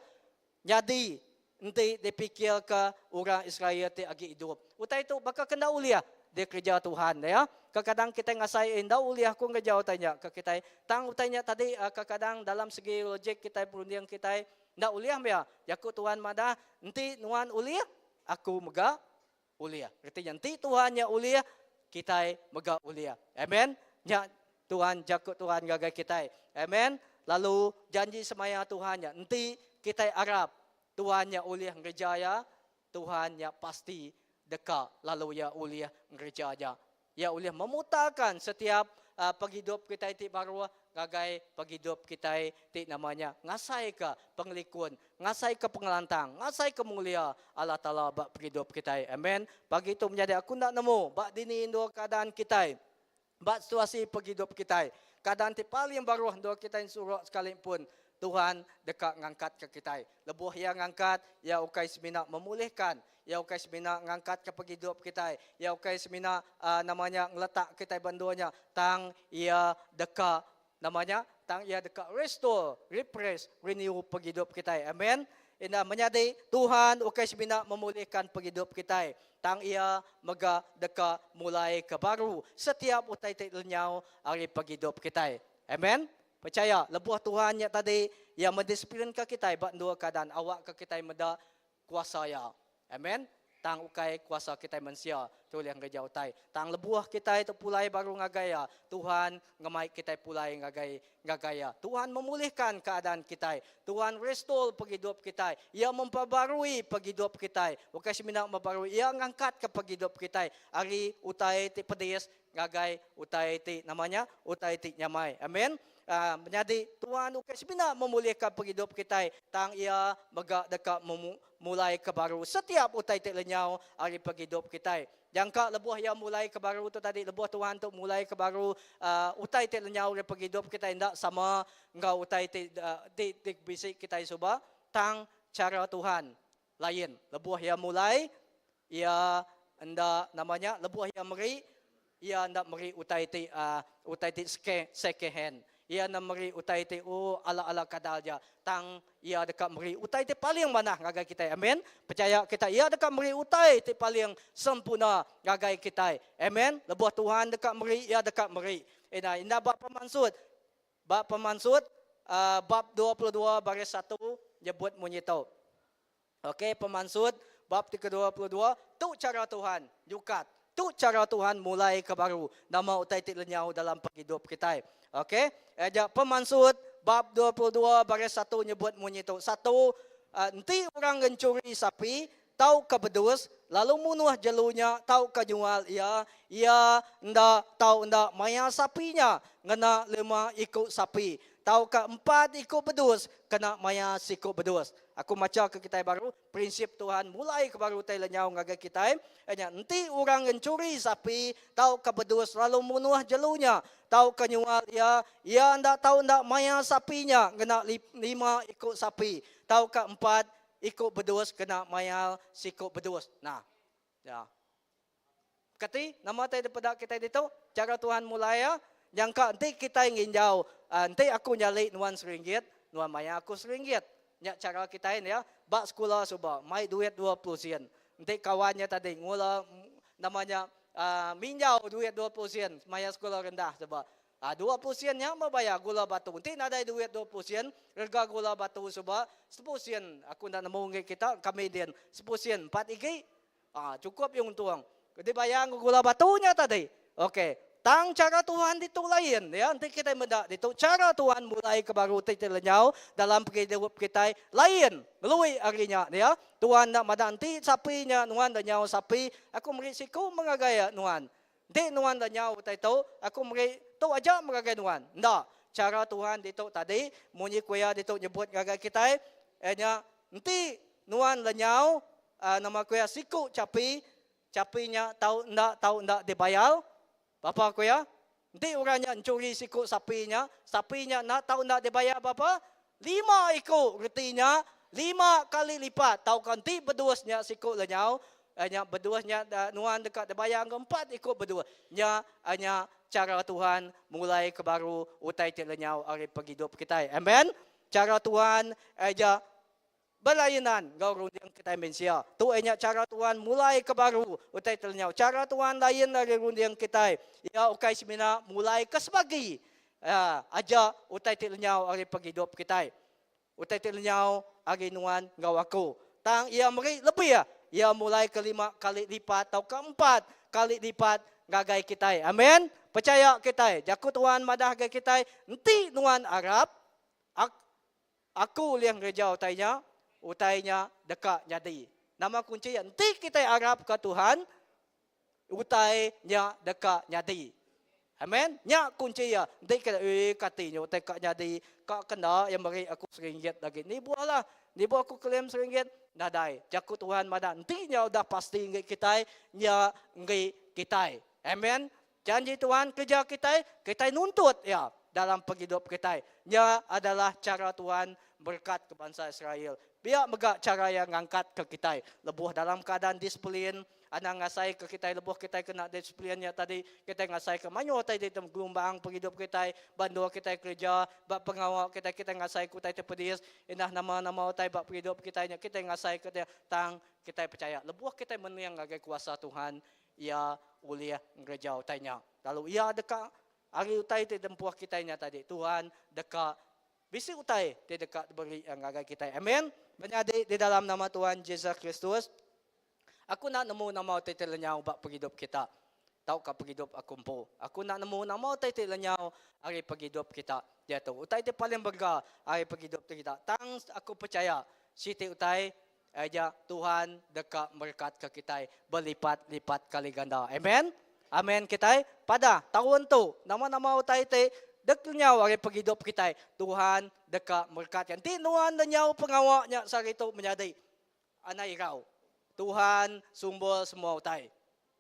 nyadi enti dipikirka orang Israel ti agi idup. Utai tu baka ke enda ulih dikereja Tuhan. Ya. Kekadang kitai ngasai eh enda ulih aku ngereja utai nya ke kitai. Tang utai nya tadi kekadang dalam segi logik kitai berunding kitai enda ulih meh. Jaku Tuhan madah enti nuan ulih aku mega ulih. Reti nya enti Tuhan nya ulih, kitai mega ulih. Amen. Nya Tuhan jaku Tuhan ngagai kitai. Amen. Lalu janji semaya Tuhan nya enti kitai arap Tuhan nya ulih ngereja iya, Tuhan nya pasti deka lalu iya ulih ngereja nya. Iya ulih memutarkan setiap pengidup kitai ti baruh ngagai pengidup kitai ti nama nya ngasaika pengelikun, ngasaika pengelantang, ngasaika mulia Allah Taala ba pengidup kitai. Amen. Pagi tu menyadi aku enda nemu ba dini endur keadaan kitai ba situasi pengidup kitai. Keadaan ti paling baruh endur kitai ensuruk sekali pun Tuhan deka ngangkatka kitai. Lebuh Iya ngangkat, Iya ukai semina memulihkan, Iya ukai semina ngangkatka pengidup kitai, Iya ukai semina nama nya ngeletak kitai ba endur nya, tang Iya deka nama nya, tang Iya deka restore, refresh, renew pengidup kitai. Amen. Indah menyadi, Tuhan ukai semina memulihkan pengidup kitai, tang Iya mega deka mulaika baru setiap utai ti lenyau ari pengidup kitai. Amen. Pechaya, lebuh Tuhan nya tadi, Iya mendisiplinka kitai ba endur keadaan awakka kitai meda kuasa Iya. Amen. Tang ukai kuasa kitai mensia ti ulih ngereja utai. Tang lebuh kitai tu pulai baru ngagai Iya, Tuhan ngemai kitai pulai ngagai ngagai Iya. Tuhan memulihkan keadaan kitai. Tuhan restore pengidup kitai. Iya memperbarui pengidup kitai. Ukai semina memperbarui, Iya ngangkatka pengidup kitai ari utai ti pedis ngagai utai ti nama nya utai ti nyamai. Amen. Menyadi Tuhan ukai semina memulihka pengidup kitai tang iya mega deka mulaika baru setiap utai ti lenyau ari pengidup kitai. Jangka lebuh iya mulaika baru tu tadi lebuh Tuhan tu mulaika baru utai ti lenyau ari pengidup kitai enda sama enggau utai ti ti bisi kitai suba tang chara Tuhan lain. Lebuh iya mulai Iya enda nama nya lebuh iya meri, iya enda meri utai ti utai ti second hand. Iya enda meri utai ti oh ala-ala kadal aja. Tang iya deka meri utai ti paling manah ngagai kitai. Amen. Pechaya kita iya deka meri utai ti paling sempurna ngagai kitai. Amen. Lebuh Tuhan deka meri, iya deka meri. Ina indah ba pemansut. Ba pemansut bab 22 baris satu nyebut munyi tu. Ok, Pemansut, bab ti kedua 22, Tu chara Tuhan nyukat. Tu chara Tuhan mulai ke baru nama utai ti lenyau dalam pengidup kitai. Ok, aja Pemansut, bab 22 baris satu nyebut munyi tu, Satu, enti orang ngenchuri sapi tauka bedus lalu munuh jelu nya tauka nyual iya, iya enda tau enda mayar sapi nya ngena lima iku sapi. tauka empat iku bedus kena maya siku bedus. Aku macha ke kitai baru prinsip Tuhan mulai ke baru utai lenyau ngagai kitai, iya nya enti orang ngenchuri sapi tauka bedus lalu munuh jelu nya tauka nyual iya, iya enda tau enda maya sapi nya ngena lima iku sapi tauka empat iku bedus kena maya siku bedus. Nah. Ya. Kati nama tai dipeda kitai ditu? Chara Tuhan mulai iya, nyangka enti kitai nginjau, enti aku nyali nuan seringgit, nuan maya aku seringgit. Nya chara kitai nya ba sekula suba mai duit 20 sen. Enti kawan nya tadi ngula nama nya minjau duit 20 sen maya sekula rendah suba. 20 sen nya meh bayar gula batu. Enti nadai duit 20 sen, rega gula batu suba sepuluh sen aku enda nemu enggi kita kami din sepuluh sen empat igi. Ah, cukup iya untung. Kedi bayar enggau gula batu nya tadi. Okey. Tang chara Tuhan ditu lain ya. Enti kitai meda ditu chara Tuhan mulai ke baru ti ti lenyau dalam pengidup kitai lain ngelui ari nya ya. Tuhan enda madah enti sapi nya nuan lenyau sapi, aku meri siku mengagai nuan. Enti nuan lenyau utai tu, aku meri tu aja mengagai nuan. Enda. Chara Tuhan ditu tadi munyi ku iya ditu nyebut ngagai kitai iya nya enti nuan lenyau Nama ku iya siku chapi, chapi nya tau enda tau enda dibayar. Bapa ku iya, enti orang nya enchuri siku sapi nya, sapi nya enda tau enda dibayar bapa? Lima iku reti nya lima kali lipat tauka enti bedus nya siku lenyau, nya bedus nya nuan deka dibayar enggau empat iku bedus. Nya nya chara Tuhan mulai ke baru utai ti lenyau ari pengidup kitai. Amen. Chara Tuhan aja Belainan enggau runding kitai mensia. Tu iya nya chara Tuhan mulai ke baru utai ti lenyau. Chara Tuhan lain ari runding kitai. Iya ukai semina mulai ke sebagi aja utai ti lenyau ari pengidup kitai. Utai ti lenyau ari nuan enggau aku. Tang Iya meri lebih. Iya mulai ke lima kali lipat tauka empat kali lipat ngagai kitai. Amen. Pechaya kitai. Jaku Tuhan madah ngagai kitai, enti nuan arap, ak. Aku ulih ngereja utai nya, utai nya deka nyadi. Nama kunchi iya? Enti kitai arapka Tuhan, utai nya deka nyadi. Amen. Nya kunchi iya. Enti kitai, eh kati nya utai ka nyadi, ka kena iya meri aku seringgit agi. Nibuh lah. Nibuh aku claim seringgit. Nadai. Jaku Tuhan madah, enti nya udah pasti enggi kitai, nya enggi kitai. Amen. Janji Tuhan kereja kitai, kitai nuntut Iya dalam pengidup kitai. Nya adalah chara Tuhan berekatka bansa Israel. Pia mega chara Iya ngangkatka kitai lebuh dalam keadaan disiplin. Anang ngasaika kitai lebuh kitai kena disiplin nya tadi, kitai ngasaika mayuh utai ti gelumbang pengidup kitai, ba endur kitai kereja, ba pengawa kitai, kitai ngasaika utai ti pedis, indah nama-nama utai ba pengidup kitai nya kitai ngasaika dia. Tang kitai pechaya lebuh kitai mening ngagai kuasa Tuhan, Iya ulih ngereja utai nya. Lalu Iya deka, ari utai ti dempuh kitai nya tadi, Tuhan deka bisi utai ti deka diberi Iya ngagai kitai. Amen. Menyadi di dalam nama Tuhan Jesus Kristus, aku enda nemu nama utai ti lenyau ba pengidup kita tauka pengidup aku empu. Aku enda nemu nama utai ti lenyau ari pengidup kita diatu. Utai ti paling berega ari pengidup kita. Tang aku pechaya siti utai Aja Tuhan deka merekatka kitai belipat-lipat kali ganda. Amen. Amen kitai. Padah taun tu nama-nama utai ti dek lenyau ari pengidup kitai, Tuhan deka merekatka. Enti nuan lenyau pengawa nya sehari tu menyadi anai irau. Tuhan sumber semua utai.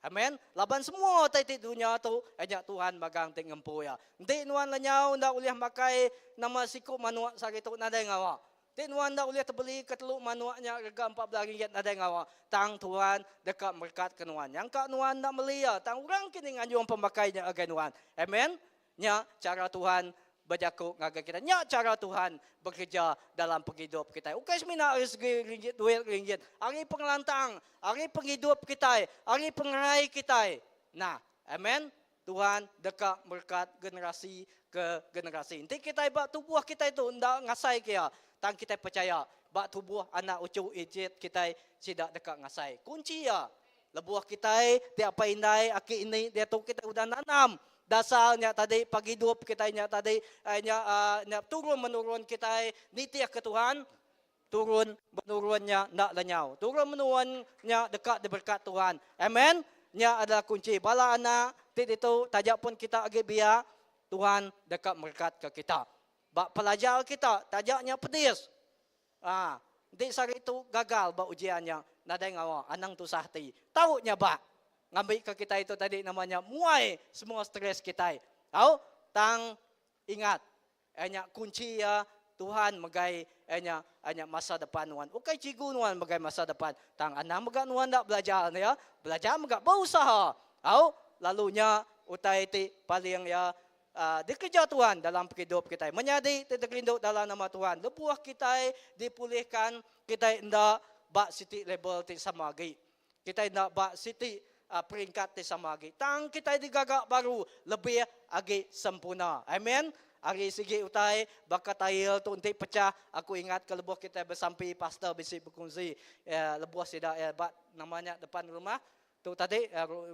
Amen. Laban semua utai ti dunya tu nya Tuhan magang ti ngempu iya. Enti nuan lenyau enda ulih makai nama siku manuk sehari tu nadai ngawa. Enti nuan enda ulih tebeli ke telu manuk nya rega 14 ringgit nadai ngawa. Tang Tuhan deka merekatka nuan. Nyangka nuan enda meli iya tang orang kini nganjung pemakai nya ngagai nuan. Amen. Nya chara Tuhan bejaku ngagai kitai. Nya chara Tuhan bekereja dalam pengidup kitai. Ukai semina ari segi ringgit duit ringgit, ari pengelantang, ari pengidup kitai, ari pengerai kitai. Nah, amen. Tuhan deka merekat generasi ke generasi. Enti kitai ba tubuh kitai tu enda ngasaika iya, tang kitai pechaya ba tubuh anak uchu icit kitai sida deka ngasai. Kunchi iya, lebuh kitai ti apai indai, aki ini diatu kitai udah nanam Dasar nya tadi pagidup kitai nya tadi nya nya turun menurun kitai nitihka Tuhan, turun menurun nya enda lenyau. Turun menurun nya deka diberekat Tuhan. Amen. Nya adalah kunchi. Bala anak ti ditu taja pun kita agi biak, Tuhan deka merekatka kita. Ba pelajar kita taja nya pedis. Aa enti sehari tu gagal ba ujian nya nadai ngawa anang tusah ati. Tau nya ba ngambika kitai tu tadi nama nya muai semua stress kitai. Au tang ingat iya nya kunchi iya Tuhan megai iya nya iya nya masa depan nuan. Ukai cikgu nuan megai masa depan tang anang mega nuan enda belajar ne ya. Belajar mega berusaha. Au lalu nya utai ti paling iya Dikereja Tuhan dalam pengidup kitai. Menyadi ti dikerindu dalam nama Tuhan, lebuh kitai dipulihkan, kitai enda ba siti level ti sama agi. Kitai enda ba siti peringkat ti sama agi. Tang kitai digaga baru lebih agi sempurna. Amen. Ari sigi utai baka tail tu enti pecah, aku ingatka lebuh kitai besampi pastor bisi bekunsi lebuh sida iya ba nama nya depan rumah Tu tadi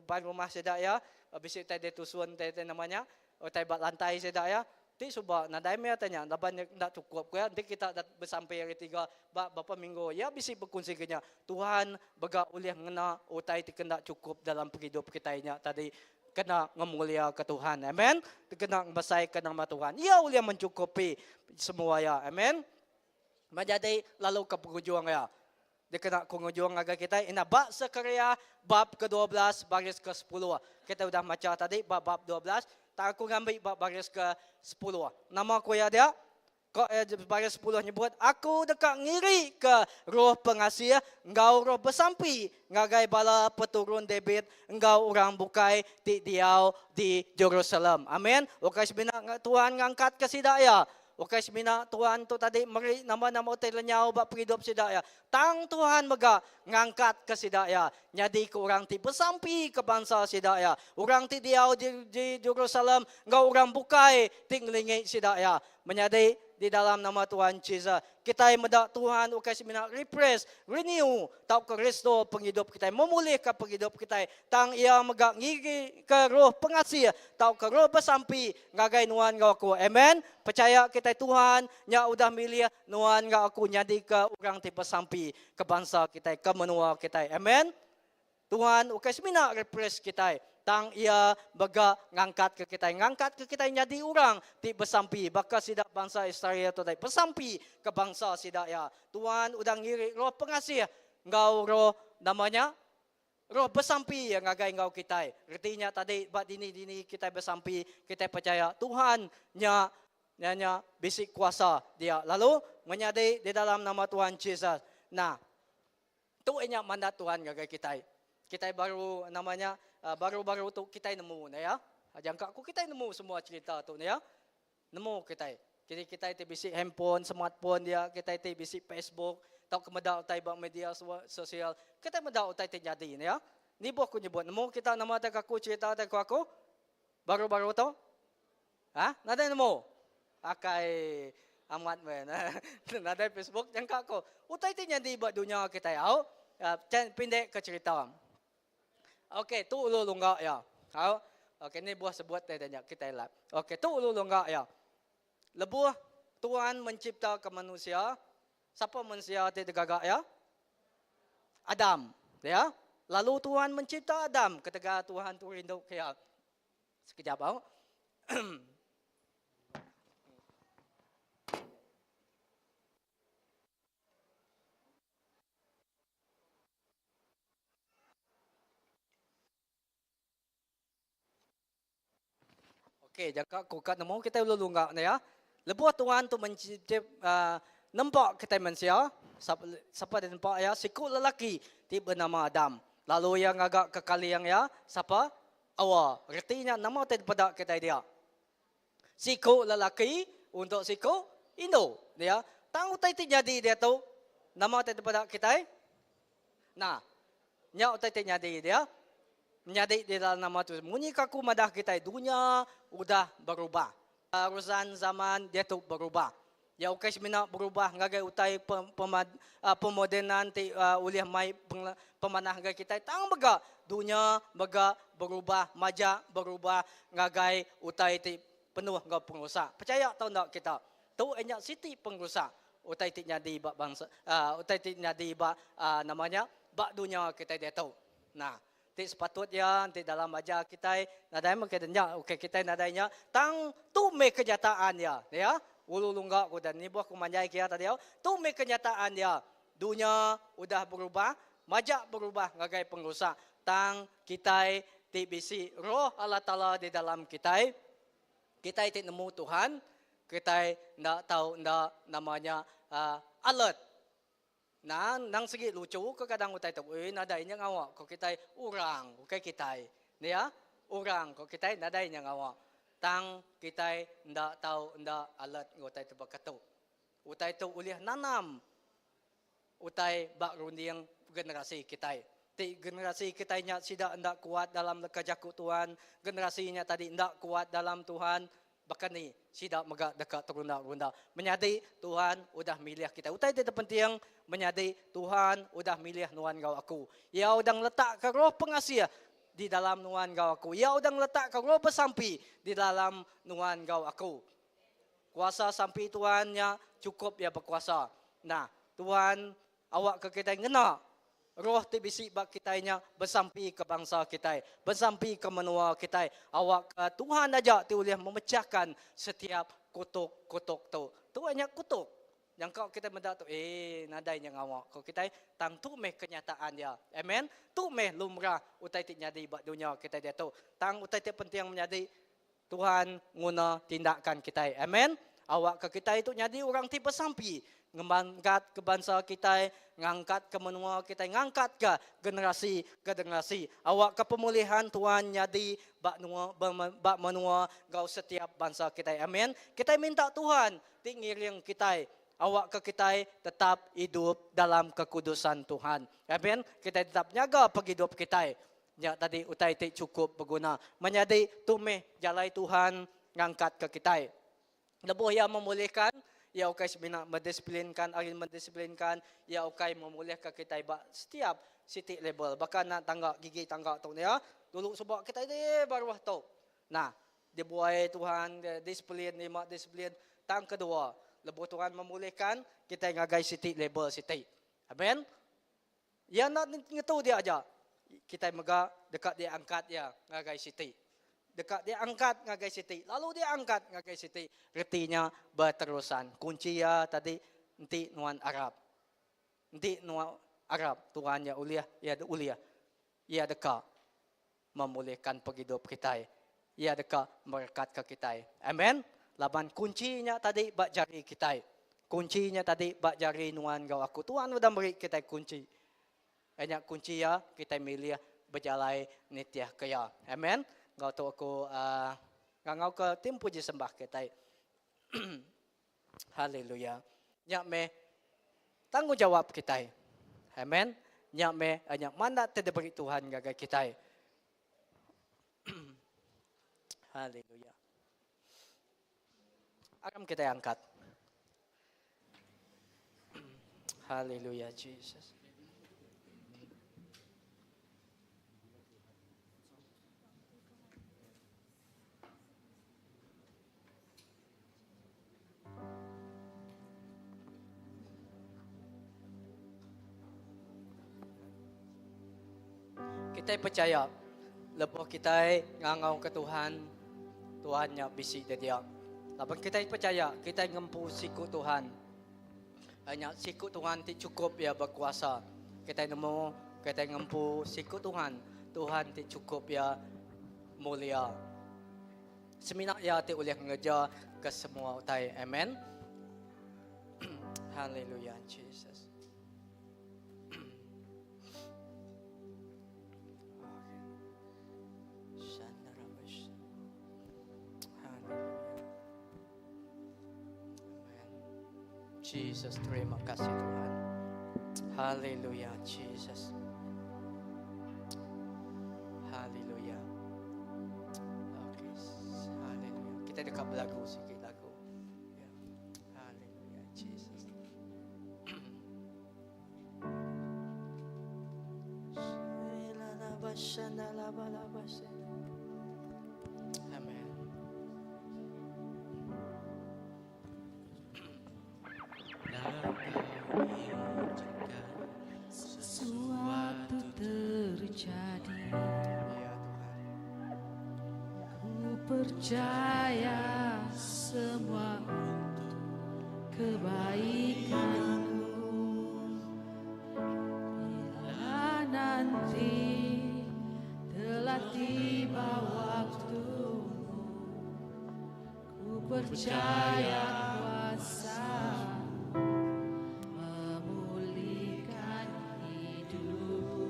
ba rumah sida iya bisi utai ditusun utai ti nama nya utai ba lantai sida iya ti suba nadai meh utai nya laban nya enda chukup ku iya enti kita besampi hari tiga ba berapa minggu iya bisi bekunsi ke nya Tuhan mega ulih ngena utai ti kenda chukup dalam pengidup kitai nya tadi kena ngemulia ke Tuhan amen kena ngemesai ke nama Tuhan iya ulih mencukupi semua iya amen menjadi lalu ke pengujung iya. Dikena ku ngujung ngagai kitai ina ba Sekariah bab ke 12 baris ke 10. Kitai udah macha tadi ba bab 12, tang aku ngambi ba baris ke 10. Nama ku iya dia? Ko iya baris 10 nyebut, Aku deka ngirika roh pengasih enggau roh besampi ngagai bala peturun David enggau orang bukai ti diau di Jerusalem. Amen. Ukai semina Tuhan ngangkatka sida iya, Ukai semina Tuhan tu tadi meri nama-nama utai lenyau ba pengidup sida iya, tang Tuhan mega ngangkatka sida iya nyadika orang ti besampi ke bansa sida iya, orang ti diau di di Jerusalem enggau orang bukai ti ngelingi sida iya. Menyadi, di dalam nama Tuhan Jesus, kitai meda Tuhan ukai semina refresh, renew tauka restore pengidup kitai, memulihka pengidup kitai, tang iya mega ngirika roh pengasih tauka roh besampi ngagai nuan enggau aku. Amen. Pechaya kitai Tuhan nya udah milih nuan enggau aku nyadika orang ti besampi ke bansa kitai, ke menua kitai. Amen. Tuhan ukai semina refresh kitai, tang iya mega ngangkatka kitai. Ngangkatka kitai nyadi orang ti besampi baka sida bansa Israel tu tadi besampi ke bansa sida iya. Tuhan udah ngiri roh pengasih enggau roh nama nya? Roh besampi iya ngagai enggau kitai. Reti nya tadi ba dini-dini kitai besampi, kitai pechaya Tuhan nya nya nya bisi kuasa dia. Lalu menyadi di dalam nama Tuhan Jesus. Nah, tu iya nya mandat Tuhan ngagai kitai. Kitai baru nama nya baru-baru tu kitai nemu ne ya. Jangka aku kitai nemu semua cherita tu ne ya. Nemu kitai. Kini kitai ti bisi handphone, smartphone dia, kitai ti bisi Facebook tauka meda utai ba media sosial, kitai meda utai ti nyadi ne ya. Nibuh ku nyebut nemu kita nama utai ku aku cherita utai ku aku baru-baru tu? Ha? Nadai nemu? Akai amat meh nadai Facebook jangka ku. Utai ti nyadi ba dunya kitai au pendek ke cherita. Okey, tu ulu lungga iya. Au. Okey, ni buah sebut ti nya kitai lap. Okey, tu ulu lungga iya. Lebuh Tuhan menciptaka manusia, sapa mensia ti digaga iya? Adam, ya. Lalu Tuhan mencipta Adam ketegal Tuhan tu rindu ke iya. Sekejap au. Okey, jangka ku ka nemu kitai ulu lungga ne ya. Lebuh Tuhan tu mencip uh, nempa kitai mensia, sapa dia nempa ya? Siku lelaki ti bernama Adam. Lalu iya ngaga ke kaling iya, sapa? Awa. Reti nya nama ti dipeda kitai dia? Siku lelaki untuk siku indu. Ya. Tang utai ti nyadi diatu, nama ti dipeda kitai? Nah, nya utai ti nyadi dia. Menyadi di dalam nama tu. Munyi ka aku madah kitai dunya udah berubah. Urusan zaman diatu berubah. Ya ukai semina berubah ngagai utai pemodenan ti ulih mai pemanah ngagai kitai tang mega dunya mega berubah majak berubah ngagai utai ti penuh enggau pengerusak. Pechaya tau enda kita? Tu iya nya siti pengerusak utai ti nyadi ba bangsa utai ti nyadi ba nama nya ba dunya kitai diatu. Nah. Ti sepatut iya enti dalam ajar kitai nadai meh ke nya ukai kitai nadai nya tang tu meh kenyataan iya ya. Ulu lungga ku udah nibuh ku manjai kia tadi au. Tu meh kenyataan dia. Dunya udah berubah, majak berubah ngagai pengerusak. Tang kitai ti bisi Roh Allah Taala di dalam kitai, kitai ti nemu Tuhan, kitai enda tau enda nama nya uhh alert. Nah, nang sigi lucu ke kadang utai tu. Ui nadai nya ngawa ko kitai orang ukai kitai. Nia orang ko kitai nadai nya ngawa. Tang kitai enda tau enda alert enggau utai tu baka tu. Utai tu ulih nanam utai ba runding generasi kitai. Ti generasi kitai nya sida enda kuat dalam leka jaku Tuhan, generasi nya tadi enda kuat dalam Tuhan, Baka ni sida mega deka terunda-runda. Menyadi, Tuhan udah milih kitai. Utai ti terpenting, menyadi, Tuhan udah milih nuan enggau aku. Iya udah ngeletakka roh pengasih di dalam nuan enggau aku. Iya udah ngeletakka roh besampi di dalam nuan enggau aku. Kuasa sampi Tuhan nya chukup iya bekuasa. Nah, Tuhan Awakka kitai ngena roh ti bisi ba kitai nya besampi ke bansa kitai, besampi ke menua kitai. Awakka Tuhan aja ti ulih memecahkan setiap kutuk-kutuk tu. Tu nya kutuk. Nyangka kitai meda tu, eh nadai nya ngawa ko kitai, tang tu meh kenyataan iya. Amen. Tu meh lumrah utai ti nyadi ba dunya kitai diatu. Tang utai ti penting menyadi, Tuhan nguna tindakan kitai. Amen. Awakka kitai tu nyadi orang ti besampi ngemangkat ke bansa kitai, ngangkat ke menua kitai, ngangkat ke generasi ke generasi. Awakka pemulihan Tuhan nyadi ba nua ba menua enggau setiap bansa kitai. Amen. Kitai minta Tuhan ti ngiring kitai awakka kitai tetap idup dalam kekudusan Tuhan. Amen. Kitai tetap nyaga pengidup kitai. Nya tadi utai ti chukup beguna. Menyadi, tu meh jalai Tuhan ngangkatka kitai. Lebuh Iya memulihkan, Iya ukai semina mendisiplinkan ari mendisiplinkan, Iya ukai memulihka kitai ba setiap siti level. Baka enda tangga gigi tangga tu nya, dulu suba kitai di baruh tu. Nah, dibuai Tuhan, disiplin, nerima disiplin. Tang kedua, lebuh Tuhan memulihkan, kitai ngagai siti level siti. Amen. Iya enda ngetu dia aja. Kitai mega deka diangkat iya ngagai siti. Deka diangkat ngagai siti, lalu diangkat ngagai siti. Reti nya beterusan. Kunchi iya tadi enti nuan arap. Enti nuan arap Tuhan nya ulih, iya ulih. Iya deka memulihkan pengidup kitai. Iya deka merekatka kitai. Amen. Laban kunchi nya tadi ba jari kitai. Kunchi nya tadi ba jari nuan enggau aku. Tuhan udah meri kitai kunchi. Iya nya kunchi iya kitai milih bejalai nitihka iya. Amen. Enggau tu aku uhh ngangauka tim puji sembah kitai. Haleluya. Nya meh tanggungjawab kitai. Amen. Nya meh nya mandat ti diberi Tuhan ngagai kitai. Haleluya. Aram kitai angkat. Haleluya Jesus. Kitai pechaya lebuh kitai ngangauka Tuhan, Tuhan nya bisi dia dia. Laban kitai pechaya kitai ngempu siku Tuhan. Nya siku Tuhan ti chukup iya bekuasa. Kitai nemu kitai ngempu siku Tuhan, Tuhan ti chukup iya mulia. Semina Iya ti ulih ngereja ke semua utai. Amen. Haleluya Jesus. Jesus terima kasih Tuhan. Haleluya Jesus. Haleluya. Okay. Haleluya. Kita deka belagu sikit lagu. Ya. Haleluya Jesus. Amen. Sesuatu terjadi. Ya Tuhan. Ku percaya semua untuk. Kebaikanku Bila nanti telah tiba waktumu Ku percaya kuasa Memulihkan hidupku.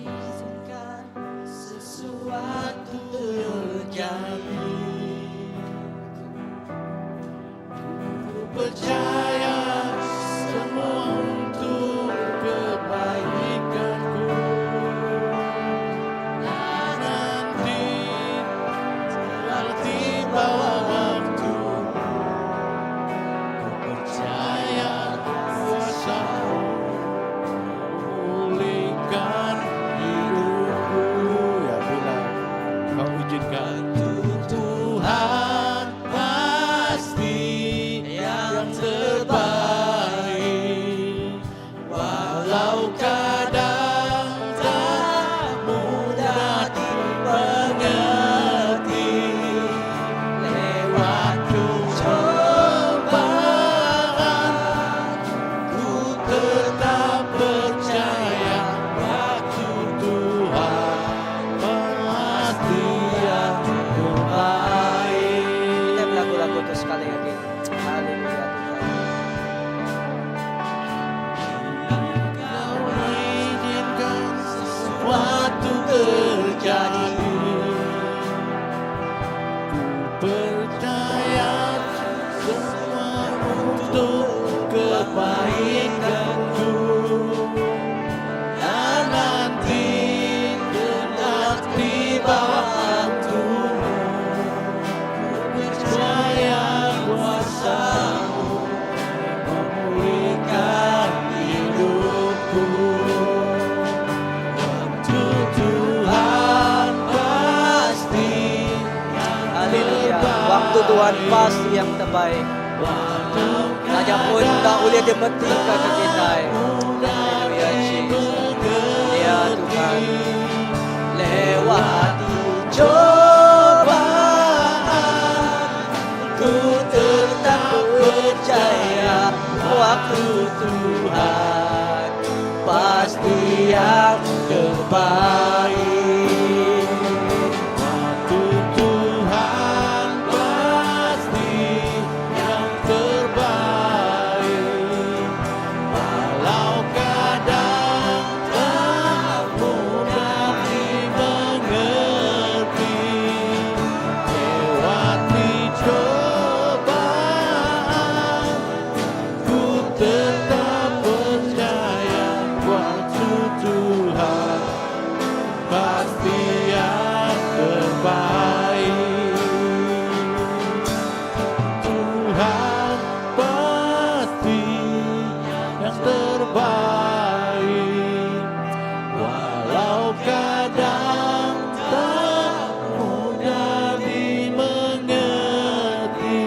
Izinkan sesuatu terjadi. Ku percaya semua untuk kebaikanku. Nanti telah tiba waktu. Ku percaya kuasamu memulihkan hidupku. Ya bila kau izinkan Tuhan pasti yang terbaik Walau kadang tak mudah dimengerti Lewat cobaan Ku tetap percaya waktu Tuhan pasti yang terbaik. Kita berlagu-lagu tu sekali lagi. Haleluya Tuhan. Kau izinkan sesuatu terjadi. Ku percaya semua untuk kebaikanku Dan nanti telah tiba waktumu Ku percaya kuasamu memulihkan hidupku Waktu Tuhan pasti yang Haleluya. Waktu Tuhan pasti yang terbaik. Raja pun tak boleh dimetikan ke kita. Haleluya Jesus. Ya Tuhan. Lewati cobaan Ku tetap percaya Waktu Tuhan Pasti yang terbaik Waktu Tuhan pasti yang terbaik Walau kadang tak mudah dimengerti Lewati cobaan Ku tetap percaya waktu Tuhan pasti yang terbaik Tuhan pasti yang terbaik Walau kadang tak mudah dimengerti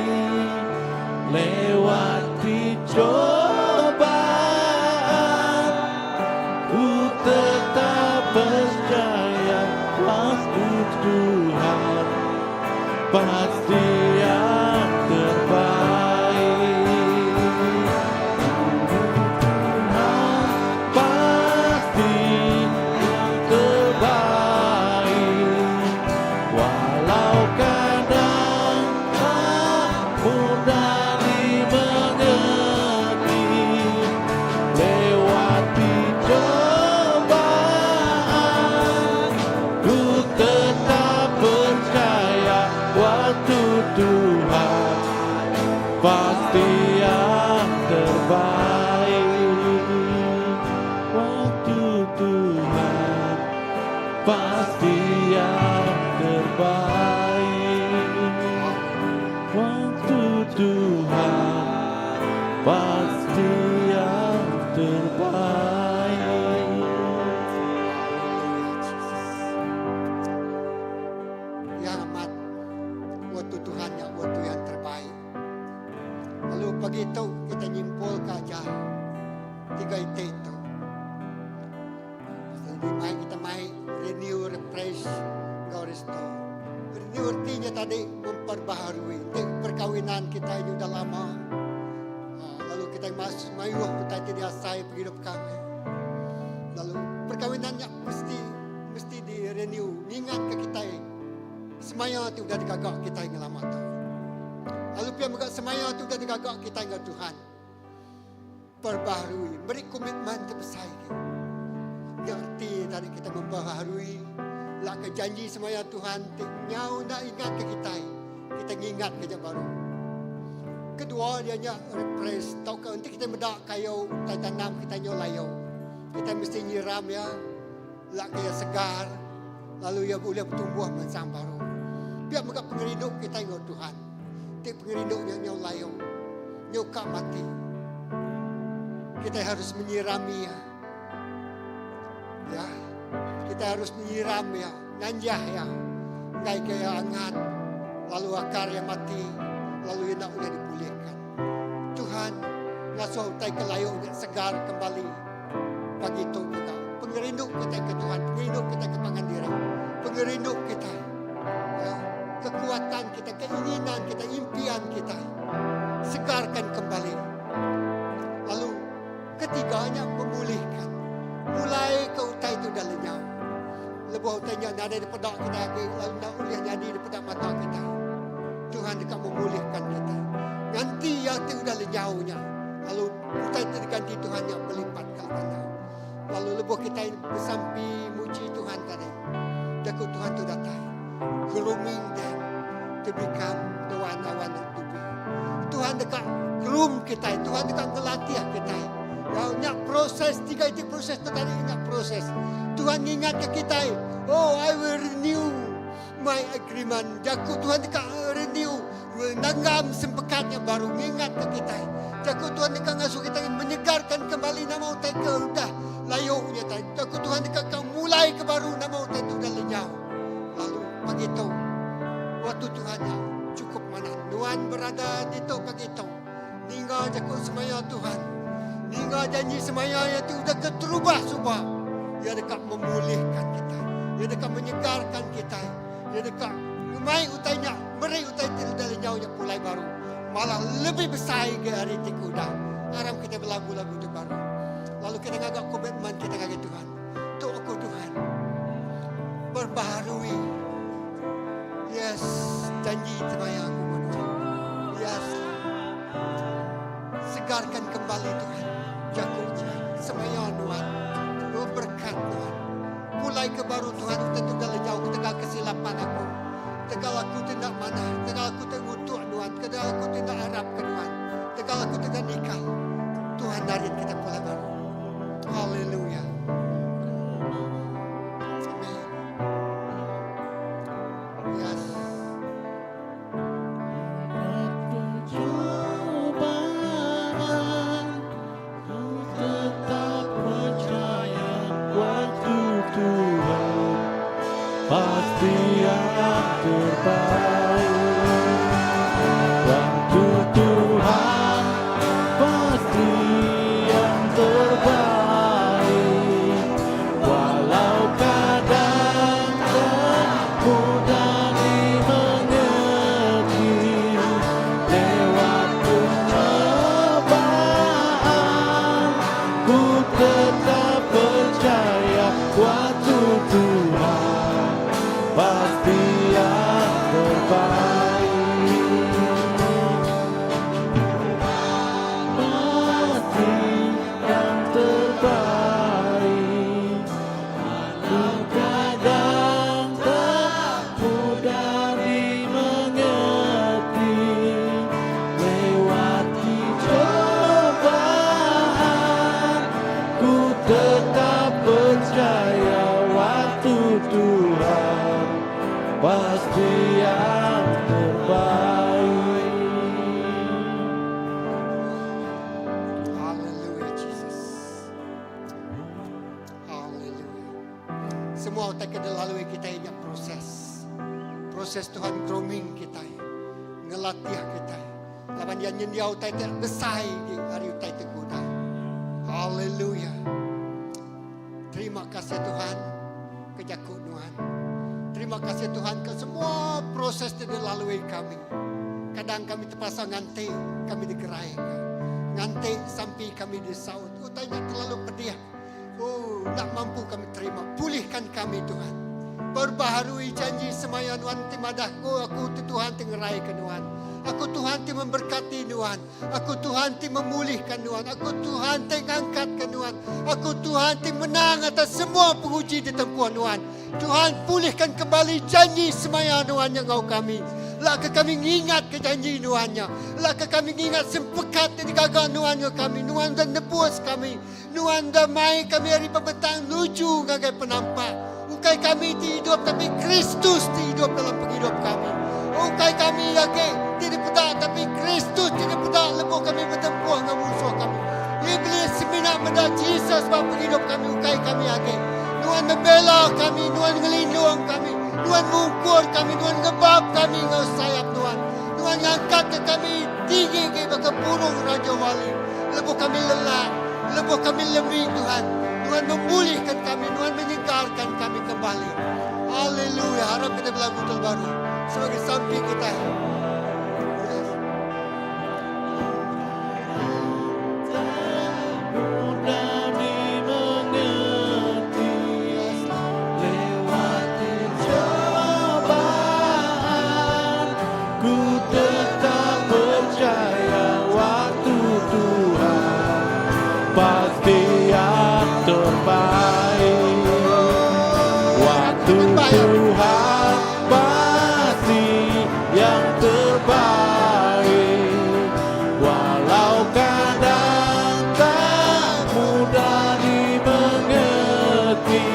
Lewati cobaan Ku tetap percaya waktu Tuhan pasti yang terbaik Tuhan pasti yang terbaik Walau kadang tak mudah dimengerti Lewati cobaan Ku tetap percaya waktu Tuhan pasti yang terbaik Waktu Tuhan pasti yang terbaik Waktu Tuhan pasti yang terbaik Jesus. Yang amat waktu Tuhan yang waktu yang terbaik. Lalu pagi itu kita nyimpul ke aja tiga itu itu. Pasal di mai kita mai Renew, refresh enggau restore. Renew reti nya tadi memperbaharui. Enti perkawinan kitai nya udah lama lalu kitai mayuh utai ti diasai pengidup kami. Lalu perkawinan nya mesti mesti di renew ngingatka kitai semaya ti udah digaga kitai ngelama tu. Lalu pia mega semaya ti udah digaga kitai enggau Tuhan. Perbaharui, meri komitmen ti besai agi. Nya reti tadi kita memperbaharui lak ke janji semaya Tuhan ti nyau enda ingat ke kitai, kita ngingat ke nya baru. Kedua dia nya refresh tauka enti kita meda kayu utai tanam kita nyau layu, kita mesti nyiram iya lak ke iya segar lalu iya ulih betumbuh mansang baru. Pia mega pengerindu kitai enggau Tuhan. Ti pengerindu nya nyau layu, nyau ka mati. Kitai harus menyiram iya. Ya. Kitai harus menyiram iya, nganjah iya. Enggai ke iya angat, lalu akar iya mati, lalu iya enda ulih dipulihkan. Tuhan ngasuh utai ke layu nya segar kembali pagi tu mega. Pengerindu kitai ke Tuhan, pengerindu kitai ke pangan diri, pengerindu kitai. Ya, kekuatan kita, keinginan kita, impian kita. Segarkan kembali. Lalu ketiganya memulihkan. Mulai ke utai itu dah lenyau. Lebuh utai nya nadai dipeda kita agi, lalu enda ulih nyadi dipeda mata kita. Tuhan deka memulihkan kita. Nganti iya ti udah lenyau nya. Lalu utai ti diganti Tuhan nya belipat kali ganda. Lalu lebuh kitai besampi muji Tuhan tadi, jaku Tuhan tu datai. Grooming them to become the one I want them to be. Tuhan deka groom kitai, Tuhan deka ngelatih kitai. Ya, nya proses, tiga iti proses tu tadi nya proses. Tuhan ngingatka kitai, oh I will renew my agreement. Jaku Tuhan deka renew, nanggam sempekat nya baru ngingatka kitai. Jaku Tuhan deka ngasuh kitai menyegarkan kembali nama utai ke udah layu nya tadi. Jaku Tuhan deka kau mulai ke baru nama utai tu udah lenyau. Lalu pagi tu, waktu Tuhan nya cukup manah. Nuan berada ditu pagi tu, ninga jaku semaya Tuhan. Ninga janji semaya iya ti udah keterubah suba. Iya deka memulihkan kitai. Iya deka menyegarkan kitai. Iya deka ngemai utai nya, meri utai ti udah lenyau nya pulai baru. Malah lebih besai ke ari ti ke udah. Aram kitai belagu-lagu tu baru. Lalu kitai ngaga komitmen kitai ngagai Tuhan. Tu aku Tuhan. Perbaharui. Yes, janji semaya aku enggau Nuan. Yes. Segarkan kembali Tuhan jaku semaya Nuan. Oh, berkat Tuhan. Pulai ke baru Tuhan utai tu udah lenyau ketegal kesilapan aku. Tegal aku ti enda manah, tegal aku ti ngutuk Nuan, tegal aku ti enda arap ke Nuan, tegal aku ti enda nikal. Tuhan narit kita pulai baru. Haleluya. Amen. Yes. Tetap percaya waktu Tuhan pasti yang terbaik. Waktu Tuhan pasti yang terbaik. Walau kadang tak mudah dimengerti, lewat pencobaan, ku tetap percaya waktu Tuhan pasti yang terbaik. Pasti yang terbaik. Walau kadang tak mudah dimengerti, lewati cobaan, ku tetap percaya waktu Tuhan pasti yang terbaik. Hallelujah Jesus. Hallelujah. Semua utai ke dilalui kita nya proses. Proses Tuhan grooming kita. Ngelatih kita. Laban dia nyendia utai ti besai di ari utai ti udah. Hallelujah. Terima kasih Tuhan. ke jaku Nuan. Terima kasih Tuhan ke semua proses ti dilalui kami. Kadang kami tepasa nganti kami digeraika. Nganti sampi kami disaut. Utai nya terlalu pedih. Oh, enda mampu kami terima. Pulihkan kami Tuhan. Perbaharui janji semaya Nuan ti madah, Oh, aku ti Tuhan ti ngeraika Nuan. Aku Tuhan ti memberkati Nuan. Aku Tuhan ti memulihka Nuan. Aku Tuhan ti ngangkatka Nuan. Aku Tuhan ti menang atas semua penguji ditempuh Nuan. Tuhan pulihkan kembali janji semaya Nuan nya enggau kami. Lak ke kami ngingatka janji Nuan nya. Lak ke kami ngingat sempekat ti digaga Nuan enggau kami. Nuan udah nebus kami. Nuan udah mai kami ari pebetang nuju ngagai penampak. Ukai kami ti idup tapi Kristus ti idup dalam pengidup kami. Ukai kami agi ti dipeda tapi Kristus ti dipeda lebuh kami betempuh enggau munsuh kami. Iblis semina meda Jesus ba pengidup kami ukai kami agi. Nuan membela kami, Nuan ngelindung kami, Nuan mungkur kami, Nuan ngebap kami enggau sayap Nuan. Nuan ngangkatka kami tinggi agi baka burung Raja Wali. Lebuh kami lelak, lebuh kami lemi Tuhan, Tuhan memulihkan kami, Tuhan menyegarkan kami kembali. Haleluya. Harap kita belagu terbaru sebagai sampi kita. Ku tetap percaya waktu Tuhan pasti yang terbaik. Waktu Tuhan pasti yang terbaik. Walau kadang tak mudah dimengerti,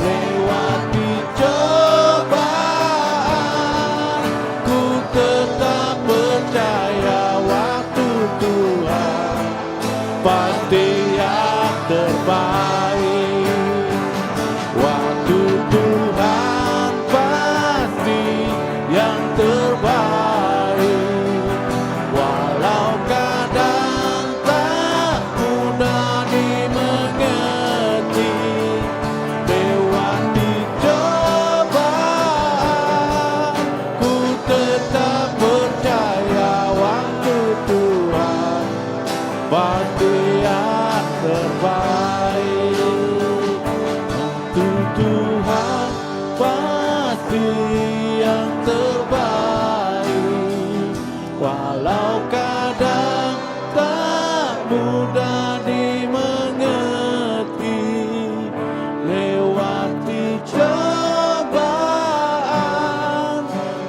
lewati cobaan, ku tetap percaya waktu Tuhan pasti yang terbaik. Waktu Tuhan pasti yang terbaik. Walau kadang tak mudah dimengerti, lewati cobaan, ku tetap percaya waktu Tuhan pasti yang terbaik. Waktu Tuhan pasti yang terbaik. Walau kadang tak mudah dimengerti, lewati cobaan,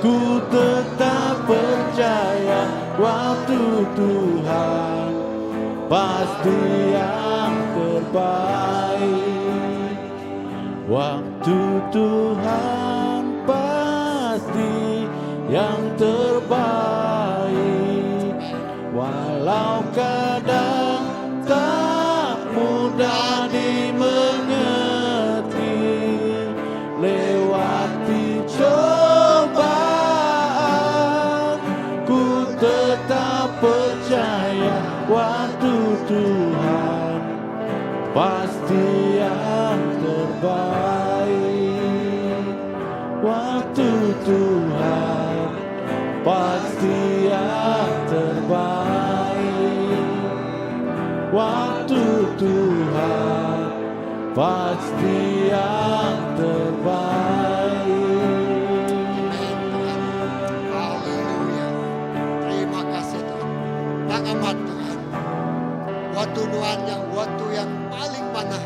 ku tetap percaya waktu Tuhan pasti yang terbaik. Waktu Tuhan pasti yang terbaik. Walau kadang tak mudah dimengerti, lewati cobaan, ku tetap percaya waktu Tuhan pasti yang terbaik. Waktu Tuhan pasti yang terbaik. Waktu Tuhan pasti yang terbaik. Amin Tuhan. Haleluya. Terima kasih Tuhan. Tak amat Tuhan. Waktu Nuan yang waktu yang paling manah.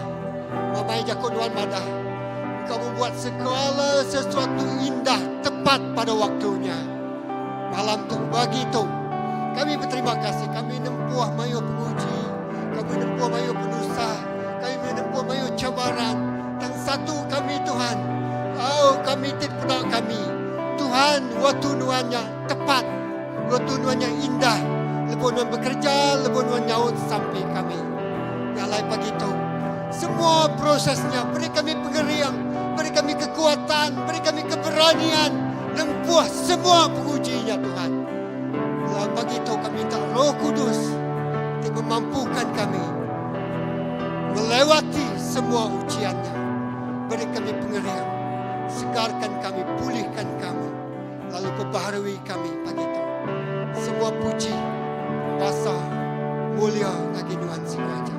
Mamai jaku Nuan madah. Engkau membuat segala sesuatu indah tepat pada waktunya. Malam tu pagi tu kami berterima kasih kami nempuh mayuh penguji kami nempuh mayuh penusah kami menempuh mayuh cabaran tang satu kami Tuhan oh kami tidak kami Tuhan waktu nuannya tepat waktu nuannya indah lebuh nuan bekerja lebuh nuan nyaut sampai kami Nyalai pagi tu semua prosesnya beri kami pengeriang beri kami kekuatan beri kami keberanian nempuh semua pengujinya Tuhan Dalam pagi itu kami minta Roh Kudus untuk memampukan kami melewati semua ujiannya. Beri kami pengering. Segarkan kami, pulihkan kami. Lalu perbaharui kami pagi itu. Semua puji, basa, mulia ngagai Nuan siku aja.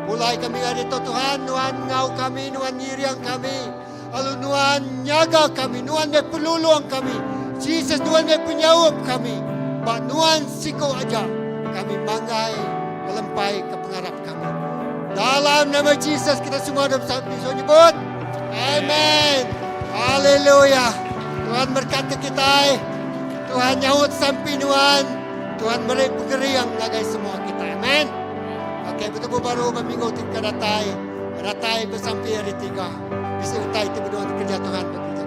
Pulai kami ari tu Tuhan, Nuan ngau kami, Nuan ngiring kami. Lalu Nuan nyaga kami, Nuan meh penulung kami. Jesus Nuan meh penyaup kami. Ba Nuan siku aja kami manggai ngelempai ke pengarap kami. Dalam nama Jesus kita semua dah bersatu nyebut. Amen. Haleluya. Tuhan berkati kita. Tuhan nyaut sampi Nuan. Tuhan beri pengering ngagai semua kita. Amen. Okey, betemu baru ba minggu ti ke datai. Datai besampi hari tiga. Bisi utai ti benung dikereja Tuhan ba gerija.